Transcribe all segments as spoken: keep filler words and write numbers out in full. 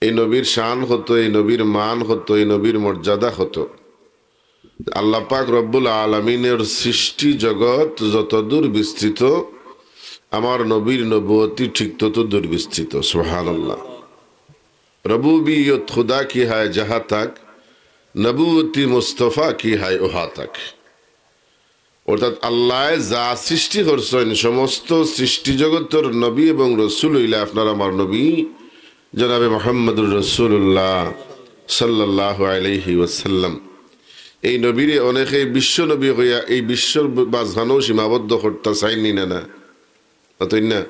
এই নবীর শান কত, এই নবীর মান কত, এই নবীর মর্যাদা কত। আল্লাহ পাক রব্বুল আলামিনের সৃষ্টি জগৎ যতদূর বিস্তৃত, আমার নবীর নবুয়তি ঠিক তত দূর বিস্তৃত। সুবহানাল্লাহ। রবুবিয়ত খুদা কি হায় জাহাঁ তক, নবুয়তি মুস্তফা কি হায় ওহাঁ তক। অর্থাৎ আল্লায় যা সৃষ্টি করছইন, সমস্ত সৃষ্টি জগতর নবী এবং রসুল অইলা আপনার আমার নবী জনাবে মোহাম্মদুর রসুল্লাহ সাল্লাল্লাহু আলাইহি ওয়াসাল্লাম। এই নবীরে অনেকে বিশ্ব নবী কইয়া এই বিশ্বর মাঝখানেও সীমাবদ্ধ করতা চাইন নি না? না, অতএব না,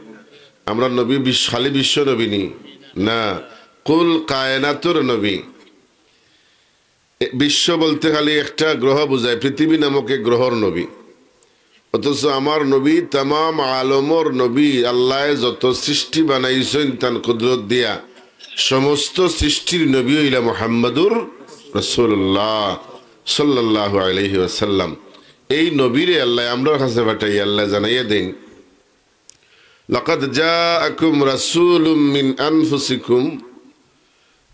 আমরা নবী বিশ্ব, খালি বিশ্ব নবী নি? না, কুল কায়নাতর নবী। এ, বিশ্ব বলতে খালি একটা গ্রহ বুঝায়, পৃথিবী নামক এক গ্রহর নবী। অথচ আমার নবী তামাম আলমর নবী, আল্লায় যত সৃষ্টি বানাইছইন তান কুদরত দিয়া, সমস্ত সৃষ্টির নবী অইলা মোহাম্মদুর রাসূলুল্লাহ সাল্লাল্লাহু আলাইহি ওয়াসাল্লাম। এই নবীরে আল্লায় আমরার কাছে পাঠাই, আল্লায় জানাইয়া দেইন, লাকাদ জাআকুম রাসূলুম মিন আনফুসিকুম,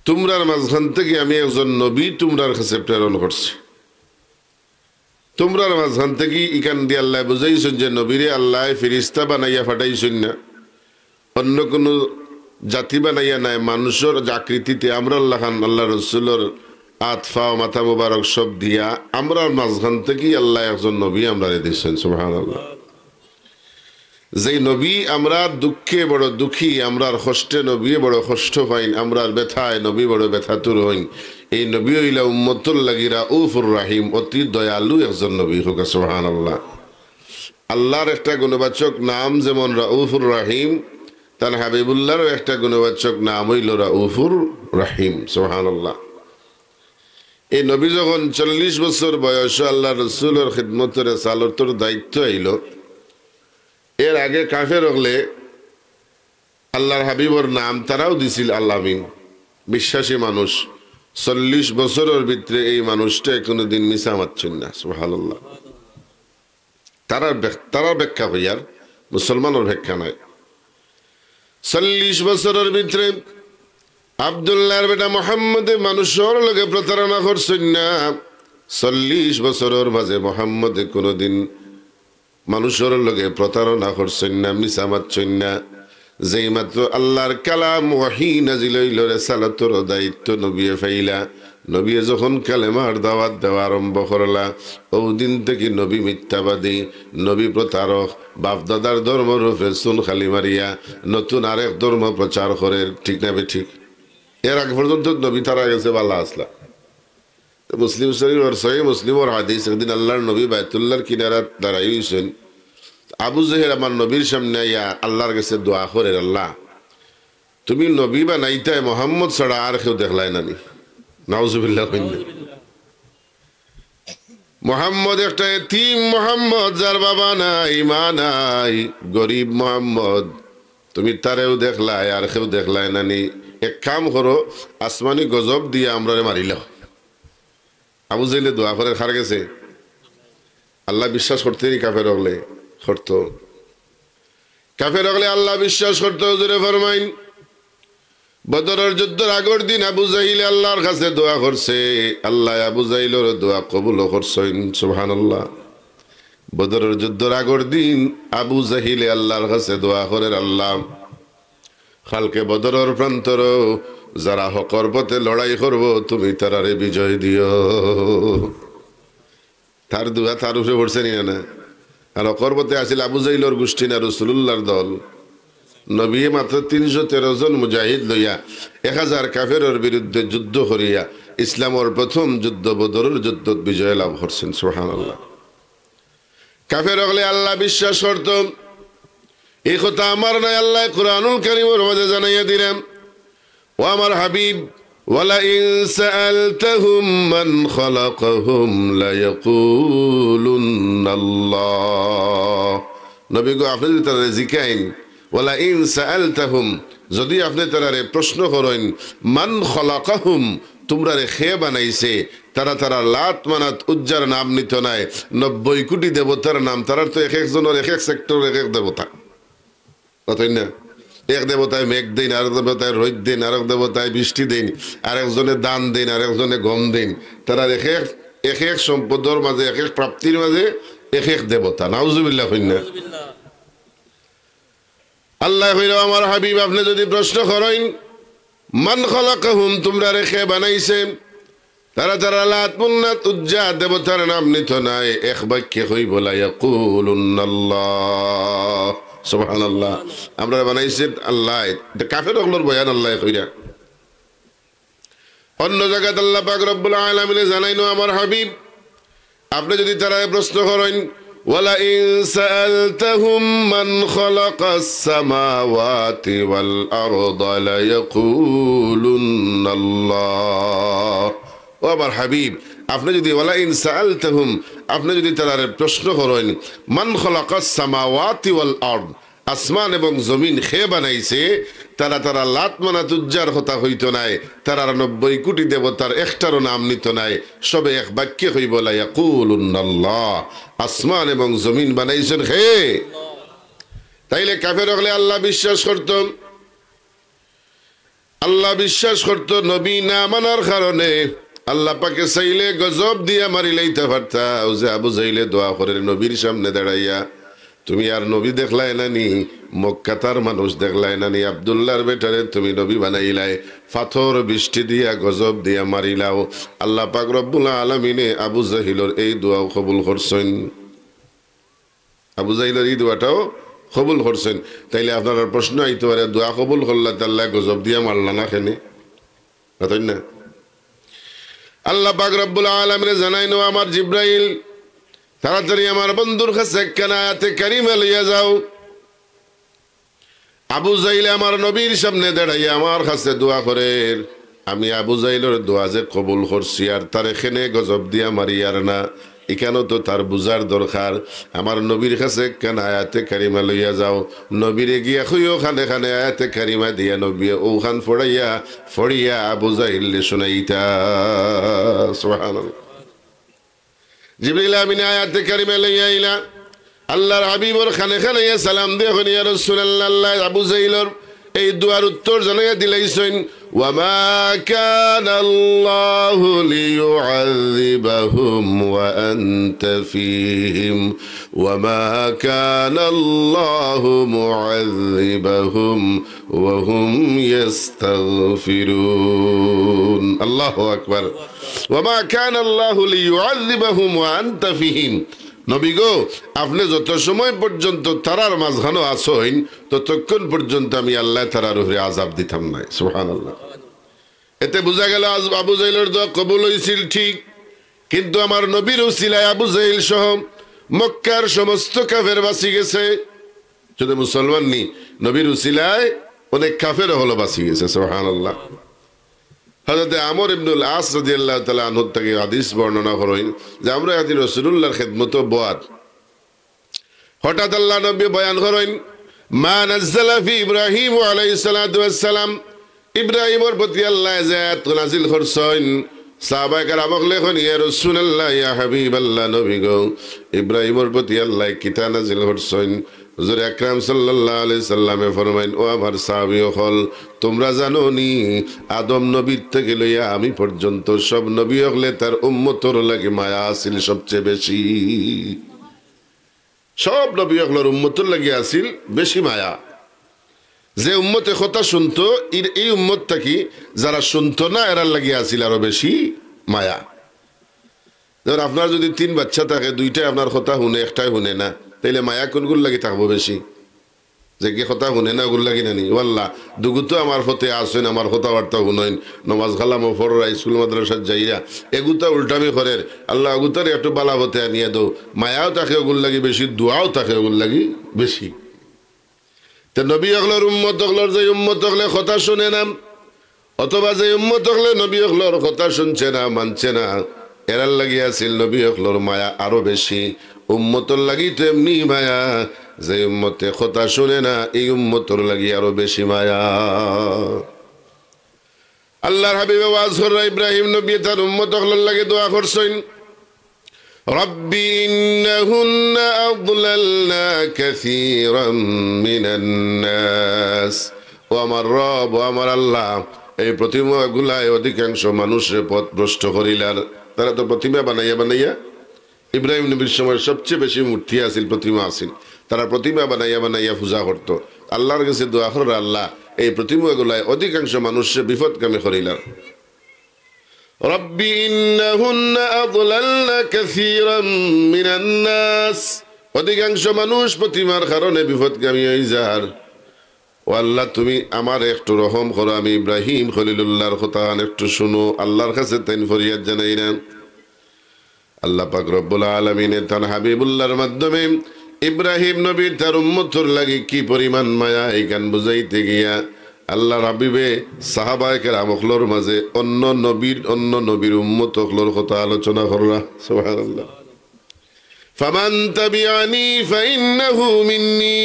তুমরার মাঝখান থাকি আমি একজন নবী তুমরার কাছে প্রেরণ করছি। তুমরার মাঝখান থাকি ইখান দি আল্লায় বুঝাইছইন যে নবীরে আল্লায় ফিরিস্তা বানাইয়া পাঠাইছইন না, অন্য কুনু জাতি বানাইয়া নায়, মানুষর আকৃতিতে আমরার লাখান আল্লার রসুলর আত, পাও, মাথা মুবারক সব দিয়া আমরার মাঝখান থাকি আল্লায় একজন নবী আমরারে দিছইন। সুবহানাল্লাহ। যেই নবী আমরার দুঃখে বড় দুঃখী, আমরার কষ্টে নবী বড় কষ্ট পাইন, আমরার ব্যথায় নবী বড় ব্যথাতুর হইন, এই নবী অইলা উম্মতর লাগি রাউফুর রাহিম, অতি দয়ালু একজন নবী। কউক্কা সুবহানাল্লাহ। আল্লার একটা গুণবাচক নাম যেমন রাউফুর রাহিম, তান হাবিবুল্লারও একটা গুণবাচক নাম অইলো রাউফুর রাহিম। সুবহানাল্লাহ। এই নবী যখন চল্লিশ বছর বয়সো আল্লার রসুলর খিদমতর রেসালতর দায়িত্ব আইলো, এর আগে কাফের অকলে আল্লার হাবিবর নাম তারাও দিছিল আল আমিন, বিশ্বাসী মানুষ। চল্লিশ বছরর ভিতরে এই মানুষটায় কুনুদিন মিছা মাতছইন না। সুবহানাল্লাহ। তারার ব্যাখ-, তারার ব্যাখ্যা কইয়ার, মুসলমানর ব্যাখ্যা নায়। চল্লিশ বছরর ভিতরে আব্দুল্লাহর বেটা মোহাম্মদে মানুষর লগে প্রতারণা করছইন না। চল্লিশ বছরর মাঝে মোহাম্মদে কুনুদিন মানুষর লগে প্রতারণা করছইন না, মিছা মাতছইন না। যেই মাত্র আল্লার কালাম ওয়াহি নাজিল অইলো, রেসালতর দায়িত্ব নবিয়ে পাইলা, নবিয়ে যখন কালেমার দাওয়াত দেওয়া আরম্ভ করলা, অউ দিন থাকি নবী মিথ্যাবাদী, নবী প্রতারক, বাপদাদার ধর্মর উপরে চুন কালি মারিয়া নতুন আরেক ধর্ম প্রচার করের, ঠিক না বেঠিক? এর আগ পর্যন্ত নবী তারা গেছে, ভালা আছলা। তো মুসলিম শরীফর, সহিহ মুসলিমর হাদিস, একদিন আল্লার নবী বায়তুল্লাহর কিনারাত দাঁড়াই অইছইন। আবু জেহেল আমার নবীর সামনে আইয়া আল্লার গেছে দোয়া করের, "আল্লাহ, তুমি নবী বানাইতায় মোহাম্মদ ছাড়া আর কেউ দেখলায় না নি?" নাউজুবিল্লাহ কইন না। মোহাম্মদ একটা এতিম মোহাম্মদ, যার বাবা নাই, মা নাই, গরিব মোহাম্মদ, তুমি তারেও দেখলায় আর কেউ দেখলায় না নি? এক কাম করো, আসমানি গজব দিয়া আমরারে মারিলাও। আবু জেহেলে দোয়া করের কার গেছে? আল্লায় বিশ্বাস করতে নি কাফের অকলে? করতো। কাফের অকলে আল্লায় বিশ্বাস করতো, জোরে ফরমাইন। বদরর যুদ্ধর আগর দিন আবু জাহিলে আল্লার কাছে দোয়া করছে, আল্লায় আবু জাহিলর দোয়া কবুলও করছইন। সুবহানাল্লাহ। বদরর যুদ্ধর আগর দিন আবু জাহিলে আল্লার কাছে দোয়া করের, "আল্লাহ, কালকে বদরর প্রান্তরো যারা হকর পথে লড়াই করবো, তুমি তারারে বিজয় দিও।" তার দোয়া তার উপরে পড়ছে নি না? আর হকর পথে আছিল আবু জাহিলর গোষ্ঠী না, রাসুলুল্লাহর দল। নবীয়ে মাত্র তিনশো তেরো জন মুজাহিদ লইয়া এক হাজার কাফেরর বিরুদ্ধে যুদ্ধ করিয়া ইসলামর প্রথম যুদ্ধ বদরর যুদ্ধত বিজয় লাভ করছইন। সুবহানাল্লাহ। কাফের অকলে আল্লায় বিশ্বাস করতো, এই কথা আমার নায়, আল্লায় কোরআনুল কারীমর মাঝে জানাইয়া দিরা, ও আমার হাবিব, "ওয়ালাইন সাআলতাহুম মান খালাকাহুম লায়াকুলুন্নাল্লাহ।" নবী গো, আপনে যদি তারারে জিকাইন, "ওয়ালাইন সাআলতাহুম", যদি আপনে তারারে প্রশ্ন করইন, "মান খালাকাহুম", তুমরারে কে বানাইছে, তারা তারা লাত মানাত উজ্জার নাম নিতো নায়, নব্বই কোটি দেবতার নাম, তারার তো এক একজনর এক এক সেক্টর এক এক দেবতা। অতএব না, এক দেবতায় মেঘ দেইন, আরেক দেবতায় রইদ দেইন, আরেক দেবতায় বৃষ্টি দেইন, আরেকজনে ধান দেইন, আরেকজনে গম দেইন। তারার এক এক, এক এক সম্পদর মাঝে, এক এক প্রাপ্তির মাঝে এক এক দেবতা। নাউজুবিল্লাহ কইন না। আল্লায় কইরা, আমার হাবিব, আপনে যুদি প্রশ্ন করইন, মান খালাকাহুম, তুমরারে কে বানাইছে? তারা, তারা লাত, মান্নাত, উজ্জা দেবতার নাম নিতো নায়, এক বাক্যে কইবো, লা ইয়াকুলুন্নাল্লাহ। সুবহানাল্লাহ। আমরারে বানাইছে আল্লায়। ইটা কাফের অকলর বয়ান আল্লায় কইরা। অন্য জাগাত আল্লাহ পাক রব্বুল আলামিনে জানাইন, ও আমার হাবিব, আপনে যুদি তারারে প্রশ্ন করইন, ওয়ালা ইন সাআলতাহুম মান খালাকাস সামাওয়াতি ওয়াল আরদা লায়াকুলুন্নাল্লাহ। ও আমার হাবিব, আপনে যুদি, ওয়ালা ইন সাআলতাহুম, আপনে যুদি তারারে প্রশ্ন করইন, মান খালাকাস সামাওয়াতি ওয়াল আরদ, আসমান এবং জমিন কে বানাইছে, তারা, তারা লাত, মানাত, উজ্জার কথা কইতো নায়, তারার নব্বই কোটি দেবতার একটারও নাম নিতো নায়, সবে এক বাক্যে কইবো, লা ইয়াকুলুন্নাল্লাহ, আসমান এবং জমিন বানাইছইন কে? তাইলে কাফের অকলে আল্লাহ বিশ্বাস করতো, আল্লাহ বিশ্বাস করতো, নবী না মানার কারণে আল্লাহ পাকে চাইলে গজব দিয়া মারিলাইতা পারতা। অউ যে আবু জাহিলে দোয়া করের নবীর সামনে দাঁড়াইয়া, তুমি আর নবী দেখলায় না নি, মক্কাতার মানুষ দেখলায় না নি, আব্দুল্লাহর বেটারে তুমি নবী বানাইলায়, পাথর বৃষ্টি দিয়া গজব দিয়া মারিলাও। আল্লাহ পাক রব্বুল আলামিনে আবু জাহিলর এই দোয়াও কবুল করছইন। আবু জাহিলর ই দোয়াটাও কবুল করছইন। তাইলে আপনারার প্রশ্ন আইতো পারে, দোয়া কবুল করলা, তে আল্লায় গজব দিয়া মারলা না কেনে? মাতইন না? আল্লাহ পাক রব্বুল আলামিনে জানাইন, ও আমার জিব্রাইল, তাড়াতাড়ি আমার বন্ধুর কাছে একখান আয়াতে কারিমা লইয়া যাও। আবু জাহিলে আমার নবীর সামনে দাঁড়াইয়া আমার কাছে দোয়া করের, আমি আবু জাহিলর দোয়া যে কবুল করছি আর তারে কেনে গজব দিয়া মারিয়ার না, ইখানও তো তার বুঝার দরকার। আমার নবীর কাছে একখান আয়াতে কারিমা লইয়া যাও, নবীরে গিয়া কইও কানে কানে আয়াতে কারিমা দিয়া নবীয়ে অউখান পড়াইয়া, পড়িয়া আবু জাহিলরে শুনাইতা। সুবহানাল্লাহ। জিবরিল আমিনে আয়াতে কারিমা লইয়া আইলা। আল্লাহর হাবিবর কানে কানে ইয়া সালাম দিয়া কইন, ইয়া রাসূলুল্লাহ, আল্লাহ আবু জাহিলর এই দোয়ার উত্তর জানাইয়া দিলাইছইন, ওয়া মা কানা আল্লাহু লিয়ুআযযিবাহুম ওয়া আনতা ফীহিম, ওয়া মা কানা আল্লাহু মুআযযিবাহুম ওয়া হুম ইস্তাগফিরুন। আল্লাহু আকবার। ওয়া মা কানা আল্লাহু লিয়ুআযযিবাহুম ওয়া আনতা ফীহিম। নবী গো, আপনে যত সময় পর্যন্ত তারার মাঝখানো আছইন, ততক্ষণ পর্যন্ত আমি আল্লায় তারার উপরে আযাব দিতাম নায়। সুবহানাল্লাহ। এতে বুঝা গেল, আজ আবু জাহিলর দোয়া কবুল অইছিল ঠিক, কিন্তু আমার নবীর উসিলায় আবু জাহিল সহ মক্কার সমস্ত কাফের বাঁচি গেছে। শুধু মুসলমান নি, নবীর উসিলায় অনেক কাফের অকলও বাঁচি গেছে। সুবহানাল্লাহ। হযরতে আমর ইবনুল আস রাদিয়াল্লাহু তাআলা আনহু থাকি হাদিস বর্ণনা করইন যে আমরা একদিন রাসূলুল্লাহর খেদমতো বওয়াত, হঠাৎ আল্লাহর নবী বয়ান করইন, মা নাযালা ফি ইব্রাহিম আলাইহিস সালাতু ওয়াস সালাম, ইব্রাহিমর প্রতি আল্লায় যে আয়াত নাজিল করছইন, সাহাবায়ে কেরাম অকলে কইন, ইয়া রাসূলুল্লাহ, ইয়া হাবিবাল্লাহ, নবী গো, ইব্রাহিমর প্রতি আল্লায় কিতা নাজিল করছইন? হুজুর আকরাম সাল্লাল্লাহু আলাইহি সাল্লামে ফরমাইন, ও আমার সাহাবী অকল, তুমরা জানো নি, আদম নবীর থাকি লইয়া আমি পর্যন্ত সব নবী অকলে তার উম্মতর লাগি মায়া আছিল সবচেয়ে বেশি। সব নবী অকলর উম্মতর লাগি আছিল বেশি মায়া। যে উম্মতে কথা শুনতো, ই-, এই উম্মত থাকি যারা শুনতো না, এরার লাগি আছিল আরো বেশি মায়া। যেমন আপনার যদি তিন বাচ্চা থাকে, দুইটায় আপনার কথা হুনে, একটায় হুনে না, তাইলে মায়া কুনগুর লাগি থাকবো বেশি? যেগিয়ে কথা হুনে না, অগুর লাগি না নি? ও আল্লাহ, দুগু তো আমার পথে আছইন, আমার কথাবার্তা হুনইন, নমাজ কালামও পড়রা, স্কুল মাদ্রাসাত যাইরা, এগুতা উল্টামি করের, আল্লাহ, অগুতারে একটু বালা পথে আনিয়া দেও। মায়াও থাকে অগুর লাগি বেশি, দোয়াও থাকে অগুর লাগি বেশি। তে নবী অকলর উম্মত অকলর যে উম্মত অকলে কথা শুনে না, অথবা যে উম্মত অকলে নবী অকলর কথা শুনছে না, মানছে না, এরার লাগি আছিল নবী অকলর মায়া আরো বেশি। উম্মতর লাগি তো এমনি মায়া, যে উম্মতে কথা শুনে না, এই উম্মতর লাগি আরো বেশি মায়া। আল্লাহর হাবিবে ওয়াজ কররা, ইব্রাহিম নবী তার উম্মত অকলর লাগি দোয়া করছইন, رب إنهن أضللن كثيرا من الناس ও আমার রব, ও আমার আল্লাহ, এই প্রতিমাগুলায় অধিকাংশ মানুষরে পথভ্রষ্ট করিলার। তারা তো প্রতিমা বানাইয়া বানাইয়া, ইব্রাহিম নবীর সময় সবচেয়ে বেশি মূর্তি আছিল, প্রতিমা আছিল, তারা প্রতিমা বানাইয়া বানাইয়া পূজা করতো। আল্লাহর কাছে দোয়া কররা, আল্লাহ, এই প্রতিমাগুলায় অধিকাংশ মানুষরে বিপথগামী করিলার। রব্বি ইন্নাহুন্না আদলালনা কাসীরাম মিনান নাস। অধিকাংশ মানুষ প্রতিমার কারণে বিপথগামী অই যার। ও আল্লাহ, তুমি আমারে একটু রহম করো, আমি ইব্রাহিম খলিলুল্লাহর কথাখান একটু শুনো। আল্লাহর কাছে তাইন ফরিয়াদ জানাইরা। আল্লাহ পাক রব্বুল আলামিনে তান হাবিবুল্লাহর মাধ্যমে ইব্রাহিম নবী তার উম্মতর লাগি কি পরিমাণ মায়া, এইখান বুঝাইতে গিয়া আল্লাহর হাবিবে সাহাবায়ে কেরাম অকলর মাঝে অন্য নবীর, অন্য নবীর উম্মত অকলর কথা আলোচনা কররা। সুবহানাল্লাহ। ফামান তাবিআনি ফাইন্নাহু মিন্নি।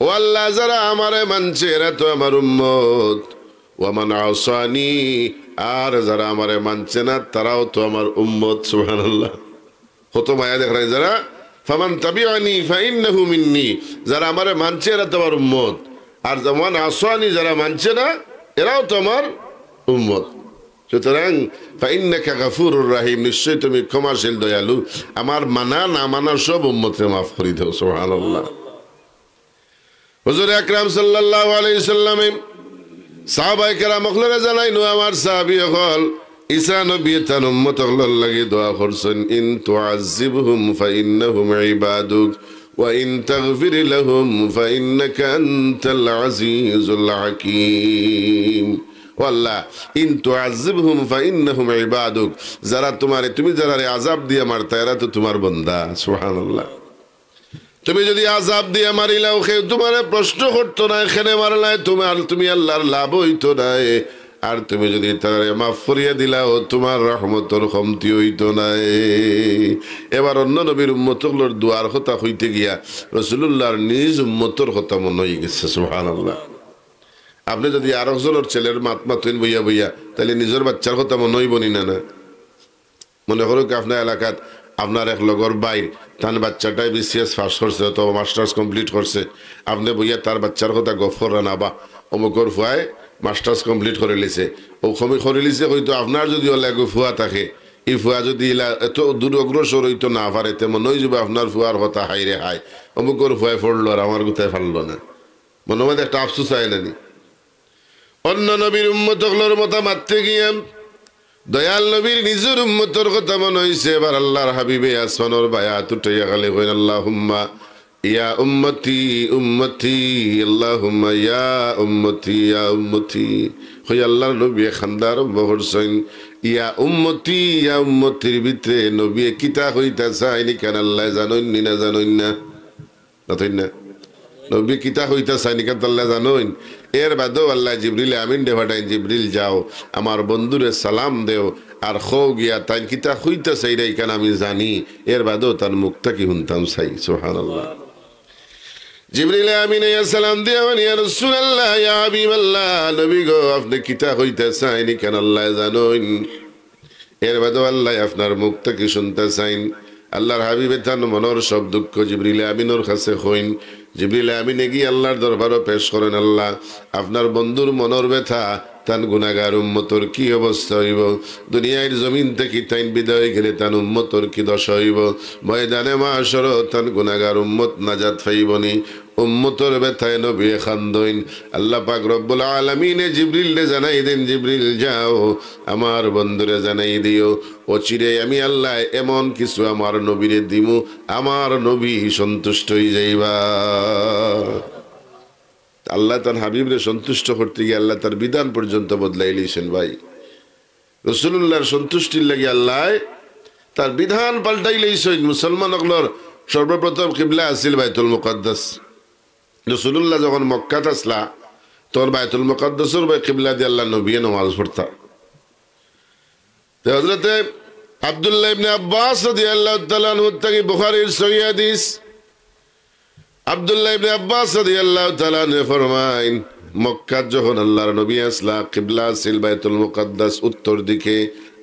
ও আল্লাহ, যারা আমারে মানছে, এরা তো আমার উম্মত। ওয়া মান আসানি, আর যারা আমারে মানছে না, তারাও তো আমার উম্মত। সুবহানাল্লাহ। কত মায়া দেখরায় যারা, ফামান তাবিআনি ফাইন্নাহু মিন্নি, যারা আমারে মানছে, এরা তো আমার উম্মত। আর ওয়া মান আসানি, যারা মানছে না, এরাও তো আমার উম্মত। সুতরাং, ফাইন্নাকা গাফুরুর রাহিম, নিশ্চয় তুমি ক্ষমাশীল, দয়ালু। আমার মানা না মানা সব উম্মতরে মাফ করি দেও। সুবহানাল্লাহ। হুজুর আকরাম সাল্লাল্লাহু আলাইহি সাল্লামে সাহাবায়ে কেরাম অকলরে জানাইন, ও আমার সাহাবী অকল, ঈসা নবীয়ে তান উম্মত অকলর লাগি দোয়া করছইন, ইন তুআযযিবহুম ফাইন্নাহুম ইবাদুক, ওয়া ইন তাগফির লাহুম ফাইন্নাকা আনতাল আজিজুল হাকীম। ও আল্লাহ, ইন তুআযযিবহুম ফাইন্নাহুম ইবাদুক, যারা তোমারে, তুমি যারারে আযাব দিয়া মারতা, এরা তো তোমার বান্দা। সুবহানাল্লাহ। তুমি যদি আযাব দিয়া মারিলাও, কেউ তোমারে প্রশ্ন করতো নায়, কেনে মারলায়, তোমার, তুমি আল্লাহর লাভ অইতো নায়। আর তুমি যদি তারারে মাফ করিয়া দিলাও, তোমার রহমতর কমতি অইতো নায়। এবার অন্য নবীর উম্মত অকলর দোয়ার কথা কইতে গিয়া রাসূলুল্লাহর নিজ উম্মতর কথা মনো অইগেছে। সুবহানাল্লাহ। আপনে যদি আরক জনর ছেলের মাত মাতইন বইয়া বইয়া, তাইলে নিজর বাচ্চার কথা মনো অইবো নি না? না। মনে করউক্কা, আপনার এলাকাত আপনার এক লগর ভাইর, তান বাচ্চাটায় বিসিএস পাস করছে অথবা মাস্টার্স কমপ্লিট করছে, আপনে বইয়া তার বাচ্চার কথা গফ কররা না, বা অমুকর ফুয়ায় মাস্টার্স কমপ্লিট করিলিছে, ও কমি করিলিছে কইতো, আপনার যদি অলা এগু ফুয়া থাকে, ই ফুয়া যদি ইলা এত দূর অগ্রসর অইতো না পারে, তে মনো অইযিবো আপনার ফুয়ার কথা, হায় রে হায়, অমুকর ফুয়ায় পড়লো আর আমার গুতায় পারলো না। মনর মাঝে একটা আফসোস আয় না নি? অন্য নবীর উম্মত অকলর মতো মাততে গিয়া দয়াল নবীর নিজর উম্মতর কথা মনো অইছে। এবার আল্লাহর হাবিবে আসমানর বায় আত উঠাইয়া খালি কইন, আল্লাহুম্মা ইয়া উম্মতি উম্মতি, আল্লাহুম্মা ইয়া উম্মতি ইয়া উম্মতি। কই আল্লাহর নবীয়ে কান্দা আরম্ভ করছইন, ইয়া উম্মতি ইয়া উম্মতির ভিতরে নবীয়ে কিতা কইতা চাইন ইখান আল্লায় জানইন নি না জানইন না? মাতইন না। নবীয়ে কিতা কইতা চাইন ইখান তো আল্লায় জানইন। এর বাদেও আল্লায় জিবরিল আমিনরে পাঠাইন, জিবরিল যাও, আমার বন্ধুরে সালাম দেও, আর কও গিয়া তাইন কিতা কইতা চাইরা ইখান আমি জানি, এর বাদেও তান মুখ থাকি হুনতাম চাই। সুবহানাল্লাহ। জিবরিল আমিন আইয়া সালাম দিয়া কইন, ইয়া রাসূলুল্লাহ, ইয়া হাবিবাল্লাহ, নবী গো, আপনে কিতা কইতা চাইন ইখান আল্লায় জানইন। এর বাদেও আল্লায় আপনার মুখ থাকি হুনতা চাইন। আল্লাহর হাবিবে তান মনর সব দুঃখ জিবরিল আমিনর কাছে কইন। জিবরিল আমিনে গিয়া আল্লাহর দরবারো পেশ করইন, আল্লাহ, আপনার বন্ধুর মনর ব্যথা, তান গুনাগার উম্মতর কি অবস্থা অইবো? দুনিয়ার জমিন থাকি তাইন বিদায় অইগেলে তান উম্মতর কি দশা অইবো? ময়দানে মাশরো তান গুনাগার উম্মত নাজাত পাইবো নি? উম্মতর ব্যথায় নবীয়ে কান্দইন। আল্লাহ পাক রব্বুল আলামিনে জিবরিলরে জানাই দেইন, জিবরিল যাও, আমার বন্ধুরে জানাই দিও, অচিরে আমি আল্লায় এমন কিছু আমার নবীরে দিমু, আমার নবী সন্তুষ্ট অইযাইবা। আল্লায় তান হাবিবরে সন্তুষ্ট করতে গিয়া আল্লায় তার বিধান পর্যন্ত বদলাইলিছইন ভাই। রাসূলুল্লাহর সন্তুষ্টির লাগি আল্লায় তার বিধান পাল্টাইলিছইন। মুসলমান অকলর সর্বপ্রথম কিবলা আছিল বাইতুল মুকাদ্দাস। রাসূলুল্লাহ যখন মক্কাত আছলা, তখন বাইতুল মুকাদ্দাসর বায় কিবলা দি আল্লাহর নবীয়ে নমাজ পড়তা। তে হযরতে আব্দুল্লাহ ইবনে আব্বাস রাদিয়াল্লাহু তাআলা আনহু থাকি বুখারীর সহিহ হাদিস, আব্দুল্লাহ ইবনে আব্বাস রাদিয়াল্লাহু তাআলা আনহু ফরমাইন, মক্কাত যখন আল্লাহর নবী আছলা, কিবলা আছিল বাইতুল মুকাদ্দাস উত্তর দিকে,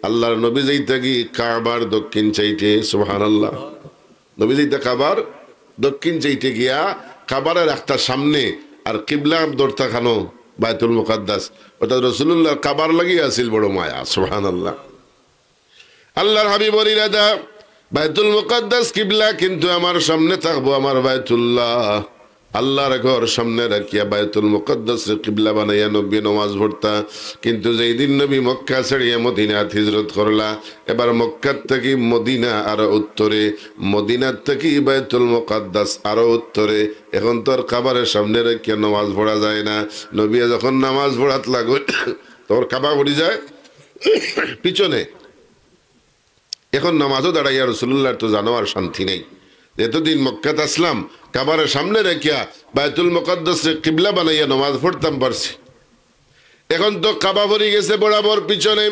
আল্লাহর নবী যাইতা গি কাবার দক্ষিণ সাইডে। সুবহানাল্লাহ। নবী যাইতা কাবার দক্ষিণ সাইডে গিয়া কাবারে রাখতা সামনে, আর কিবলা ধরতা খানো? বায়তুল মুকাদ্দাস। অর্থাৎ রসুলুল্লাহর কাবার লাগি আছিল বড় মায়া। সুবহানাল্লাহ। আল্লাহর হাবিবর ইরাদা বায়তুল মুকাদ্দাস কিবলা, কিন্তু আমার সামনে থাকবো আমার বায়তুল্লাহ। আল্লাহর ঘর সামনে রাখিয়া বায়তুল মুকাদ্দাসরে কিবলা বানাইয়া নবী নমাজ পড়তা। কিন্তু যেই দিন নবী মক্কা ছাড়িয়া মদিনাত হিজরত করলা, এবার মক্কার থাকি মদিনা আরো উত্তরে, মদিনার থাকি বায়তুল মুকাদ্দাস আরো উত্তরে। এখন তো আর কাবারে সামনে রাখিয়া নমাজ পড়া যায় না। নবী যখন নামাজ পড়াত লাগইন, তখন কাবা পড়ি যায় পিছনে। এখন নামাজও দাঁড়াইয়া রসুলুল্লাহর তো জানো আর শান্তি নেই। এতদিন মক্কাত আসলাম, কাবারে সামনে রাখিয়া বায়তুল মুকাদ্দাসরে কিবলা বানাইয়া নামাজ পড়তাম পারছি। এখন তো কাবা পড়ি গেছে বরাবর পিছনে।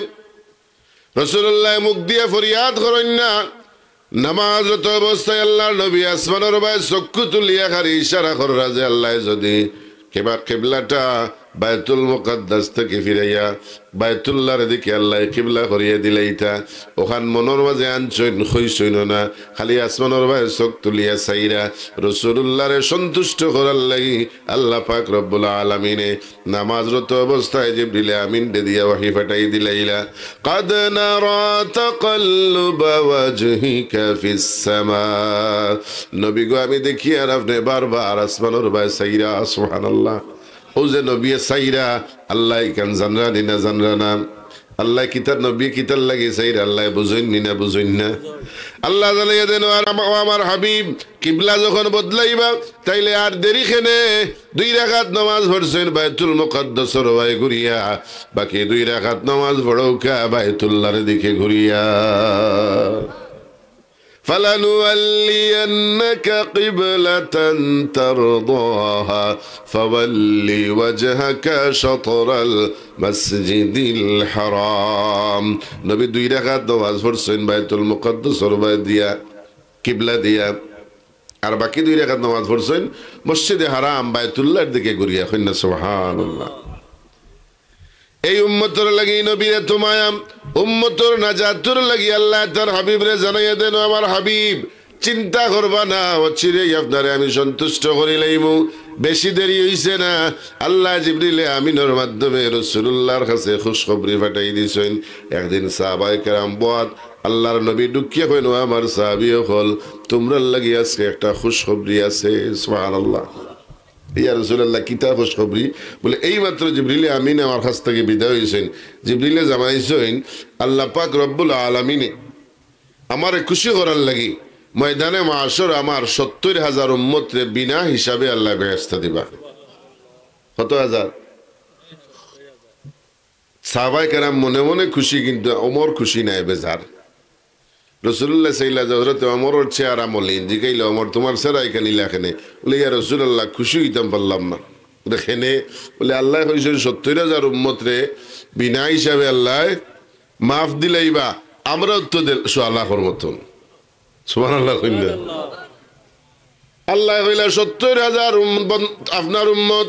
রসুলুল্লাহ মুখ দিয়া ফরিয়াদ করইন না। নামাজরত অবস্থায় আল্লাহর নবী আসমানর বায় চক্ষু তুলিয়া খালি ইশারা কররা যে আল্লায় যদি কিবা কিবলাটা বায়তুল মুকাদ্দাস থাকি ফিরাইয়া বায়তুল্লাহর দিকে আল্লায় কিবলা করিয়া দিলাইতা। অখান মনর মাঝে আনছইন, কইছইন না, খালি আসমানর বায় চোখ তুলিয়া চাইরা রসুলুল্লাহরে সন্তুষ্ট করার লাগি আল্লাহ পাক রব্বুল আলামিনে নামাজরত অবস্থায় জিবরিলে আমিনরে দিয়া ওহী পাঠাই দিলাইলা, "قد نرى تقلب وجهك في السماء।" নবী গো, আমি দেখিয়ার আপনে বারবার আসমানর বায় চাইরা। সুবহানাল্লাহ। অউ যে নবীয়ে চাইরা, আল্লায় ইখান জানরা নি না জানরা না? আল্লায় কিতার, নবীয়ে কিতার লাগি চাইরা, আল্লায় বুঝইন নি না বুঝইন না? আল্লায় জানাইয়া দেন, "ও আমার, ও আমার হাবিব, কিবলা যখন বদলাইবা, তাইলে আর দেরি কেনে?" দুই রাকাত নামাজ পড়ছইন বায়তুল মুকাদ্দাসর বায় ঘুরিয়া, বাকি দুই রাকাত নামাজ পড়উক্কা বায়তুল্লাহর দিকে ঘুরিয়া। فلنولينك قبلة ترضاها فول وجهك شطر المسجد الحرام। নবী দুই রাকাত নামাজ পড়ছইন বায়তুল মুকাদ্দাসর বায় দিয়া, কিবলা দিয়া, আর বাকি দুই রাকাত নামাজ পড়ছইন মসজিদে হারাম বায়তুল্লাহর দিকে ঘুরিয়া। কইন না সুবহানাল্লাহ। এই উম্মতর লাগি নবীর এত মায়া, উম্মতর নাজাতর লাগি আল্লায় তার হাবিবরে জানাইয়া দেন, "ও আমার হাবিব, চিন্তা করবা না, অচিরেই আপনারে আমি সন্তুষ্ট করিলাইমু।" বেশি দেরি অইছে না, আল্লায় জিবরিলে আমিনর মাধ্যমে রসুলুল্লাহর কাছে খুশখবরি পাঠাই দিছইন। একদিন সাহাবায়ে কেরাম বওয়াত, আল্লাহর নবী ঢুকিয়া কইন, "ও আমার সাহাবী অকল, তুমরার লাগি আজকে একটা খুশখবরি আছে।" সুবহানাল্লাহ। ইয়া রাসূলুল্লাহ, কিতা খুশখবরি? বলে, "এইমাত্র জিবরিলে আমিন আমার কাছ থাকি বিদায় অইছইন।" জিবরিলে জানাইছইন, "আল্লাহ পাক রব্বুল আলামিনে আমারে খুশি করার লাগি ময়দানে মাশর আমার সত্তইর হাজার উম্মতরে বিনা হিসাবে আল্লায় বেহেস্তা দিবা।" কত হাজার? সাহাবায়ে কেরাম মনে মনে খুশি, কিন্তু ওমর খুশি নায়, বেজার। রসুলুল্লাহ চাইলা যে হযরতে ওমরর চেহারা মলিন, জিগাইলা, "ওমর, তুমার চেহারা ইখান ইলা কেনে?" বলে, "ইয়া রাসূলুল্লাহ, খুশি অইতাম পারলাম না।" বলে, "কেনে?" বলে, "আল্লায় কইছইন সত্তইর হাজার উম্মতরে বিনা হিসাবে আল্লায় মাফ দিলাইবা, আমরাও তো দিল-, সোয়া লাখর মতন।" সুবহানাল্লাহ কইন না? আল্লায় কইলা, "সত্তইর হাজার উম্মত, আপনার উম্মত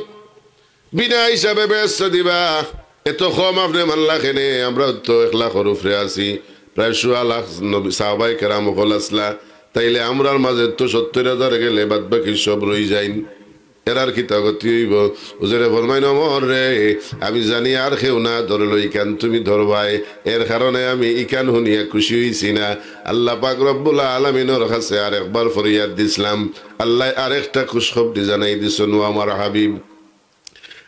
বিনা হিসাবে বেহেস্ত দিবা। এত কম আপনে মানলা কেনে? আমরা তো এক লাখর উপরে আছি, প্রায় সোয়া লাখ নবী, সাহাবায়ে কেরাম অকল আছলা। তাইলে আমরার মাঝে তো সত্তইর হাজার গেলে বাদ বাকি সব রই যাইন, এরার কিতা গতি অইবো?" হুজুরে ফরমাইন, "ওমর রে, আমি জানি আর কেউ না ধরলো, ইখান তুমি ধরবায়, এর কারণে আমি ইখান হুনিয়া খুশি অইছি না।" আল্লাহ পাক রব্বুল আলামিনর কাছে আরেকবার ফরিয়াদ দিছলাম, আল্লায় আরেকটা খুশখবরি জানাই দিছইন, "ও আমার হাবিব,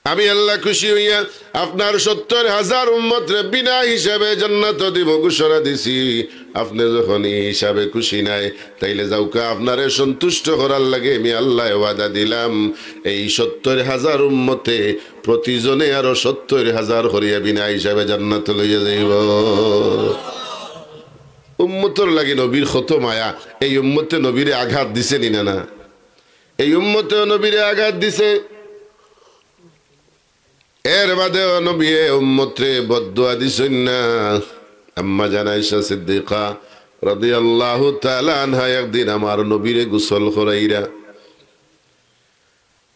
আমি আল্লাহ খুশি অইয়া আপনার সত্তইর হাজার উম্মতরে বিনা হিসাবে জান্নাত দিমু ঘোষণা দিছি। আপনে যখন ই হিসাবে খুশি নায়, তাইলে যাউক্কা, আপনারে সন্তুষ্ট করার লাগি আমি আল্লায় ওয়াদা দিলাম, এই সত্তইর হাজার উম্মতে প্রতিজনে আরো সত্তইর হাজার করিয়া বিনা হিসাবে জান্নাত লইয়া যাইবো।" উম্মতর লাগি নবীর কত মায়া, এই উম্মতে নবীরে আঘাত দিছে নি না? না, এই উম্মতেও নবীরে আঘাত দিছে। এর বাদেও নবীয়ে উম্মতরে বদদোয়া দিছইন না। আম্মা জান আয়েশা সিদ্দিকা রাদিয়াল্লাহু তাআলা আনহা একদিন আমার নবীরে গোসল করাইরা,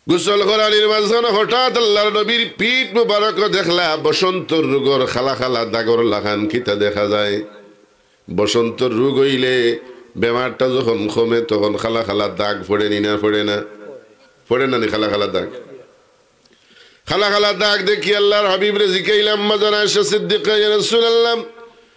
গোসল করানির মাঝখানো হঠাৎ আল্লাহর নবীর পিঠ মুবারকো দেখলা বসন্তর রোগর কালা কালা দাগর লাখান। কিতা দেখা যায়? বসন্তর রোগ অইলে, বেমারটা যখন কমে, তখন কালা কালা দাগ পড়ে নি না পড়ে না? পড়ে না নি কালা কালা দাগ? কালা কালা দাগ দেখি আল্লাহর হাবিবরে জিকাইলাম, আম্মাজান আয়েশা সিদ্দিকা, ইয়া রাসূলুল্লাহ,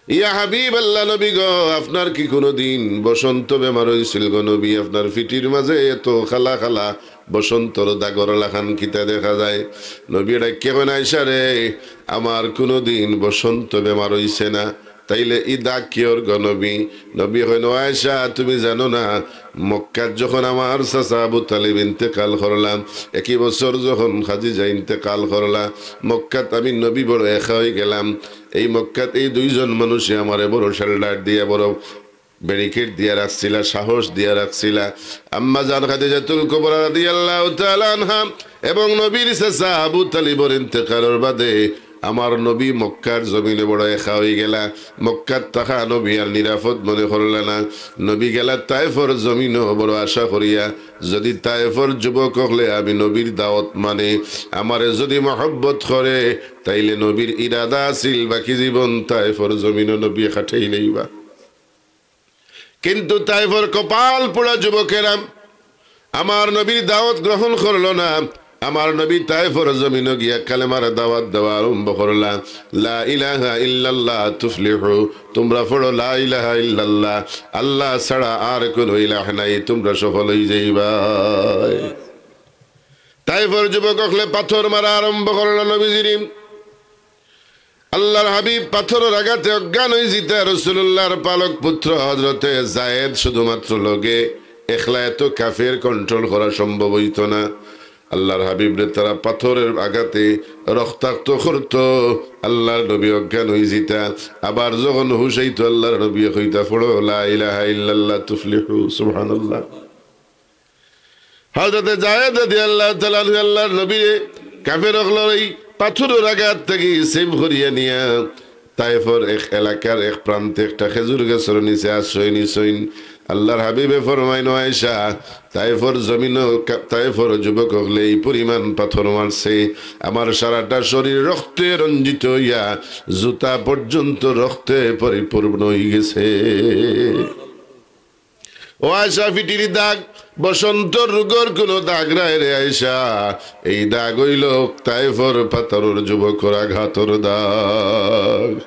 ইয়া হাবিবাল্লাহ, নবী গো, আপনার কি কুনুদিন বসন্ত বেমার অইছিল গো নবী? আপনার ফিটির মাঝে এত কালা কালা বসন্তর দাগর লাখান কিতা দেখা যায়? নবী ডাকিয়া কইন, আয়েশা রে, আমার কুনুদিন বসন্ত বেমার অইছে না। তাইলে ই দাগ কিওর গো নবী? নবী কইন, ও আয়েশা, তুমি জানো না, মক্কাত যখন আমার চাচা আবু তালিব ইন্তেকাল করলা, একই বছর যখন খাদিজা ইন্তেকাল করলা, মক্কাত আমি নবী বড় একা অইগেলাম। এই মক্কাত এই দুইজন মানুষে আমারে বড় shelter দিয়া, বড় barricade দিয়া রাখছিলা, সাহস দিয়া রাখছিলা। আম্মাজান খাদিজাতুল কুবরা রাদিয়াল্লাহু তাআলা আনহা এবং নবীর চাচা আবু তালিবর ইন্তেকালর বাদে আমার নবী মক্কার জমিনে বড় একা অইগেলা। মক্কাত থাকা নবী আর নিরাপদ মনে করলা না। নবী গেলা তায়েফর জমিনো বড় আশা করিয়া, যদি তায়েফর যুবক অকলে আমি নবীর দাওয়াত মানে, আমারে যদি মহব্বত করে, তাইলে নবীর ইরাদা আছিল বাকি জীবন তায়েফর জমিনো নবী কাটাইলাইবা। কিন্তু তায়েফর কপাল পোড়া যুবকেরা আমার নবীর দাওয়াত গ্রহণ করলো না। আমার নবী তায়েফর জমিনো গিয়া কালেমার দাওয়াত দেওয়া আরম্ভ করলা, লা ইলাহা ইল্লাল্লাহ তুফলিহু, তোমরা পড়ো লা ইলাহা ইল্লাল্লাহ, আল্লাহ ছাড়া আর কোনো ইলাহ নাই, তোমরা সফল অইযাইবায়। তায়েফর যুবক অকলে পাথর মারা আরম্ভ করলো নবীজিরে। আল্লাহর হাবিব পাথরর আঘাতে অজ্ঞান অইযিতা, রাসূলুল্লাহর পালক পুত্র হযরতে যায়েদ শুধুমাত্র লগে, একলা এত কাফের control করা সম্ভব অইতো না। আল্লাহর হাবিবরে তারা পাথরর আঘাতে রক্তাক্ত করতো। আল্লাহর নবী অজ্ঞান অইযিতা, আবার যখন হুশ আইতো আল্লাহর নবীয়ে কইতা, পড়ো লা ইলাহা ইল্লাল্লাহ তুফলিহু। সুবহানাল্লাহ। হযরতে যায়েদ রাদিয়াল্লাহু তাআলা আনহু আল্লাহর নবীরে কাফের অকলর এই পাথরর আঘাত থাকি save করিয়া নিয়া তায়েফর এক এলাকার এক প্রান্তে একটা খেজুর গাছর নিচে আশ্রয় নিছইন। আল্লাহর হাবিবে ফরমাইন, ও আয়েশা, তায়েফর জমিনো কা-, তায়েফর যুবক অকলে এই পরিমাণ পাথর মারছে, আমার সারাটা শরীর রক্তে রঞ্জিত অইয়া জুতা পর্যন্ত রক্তে পরিপূর্ণ অইগেছে। ও আয়েশা, ফিটির দাগ, বসন্ত রোগর কোনো দাগ নাই রে আয়েশা। এই দাগ অইলো তায়েফর পাথরর যুবকর আঘাতর দাগ।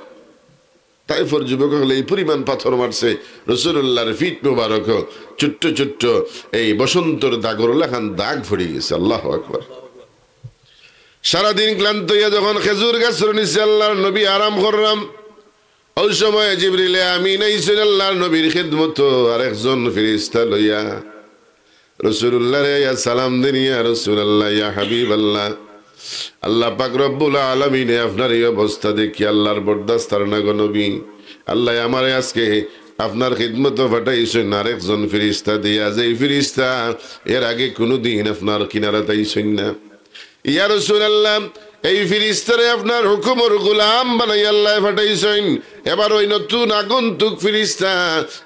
তায়েফর যুবক অকলে এই পরিমাণ পাথর মারছে, রাসূলুল্লাহর ফিট মোবারক ছোট্ট ছোট্ট এই বসন্তর দাগর লাখান দাগ পড়ি গেছে। আল্লাহু আকবার। সারাদিন ক্লান্ত অইয়া যখন খেজুর গাছর নিচে আল্লাহর নবী আরাম করলাম, ওই সময় জিবরিলে আমিন আইছইন আল্লাহর নবীর খেদমতো আরেকজন ফিরিস্তা লইয়া। রাসূলুল্লাহরে আইয়া সালাম দিন, ইয়া রাসূলুল্লাহ, ইয়া হাবিবাল্লাহ, আল্লাহ পাক রব্বুল আলামিনে আপনার এই অবস্থা দেখি আল্লাহর বরদাস্ত আর না গো নবী। আল্লাহ আমারে আজকে আপনার খেদমতো পাঠাইছইন আরেকজন ফিরিস্তা দিয়া, যেই ফিরিস্তা এর আগে কুনুদিন আপনার কিনারাত আইছইন না। ইয়া রাসূলুল্লাহ, এই ফিরিস্তারে আপনার হুকুমর গোলাম বানাই আল্লায় পাঠাইছইন। এবার ওই নতুন আগন্তুক ফিরিস্তা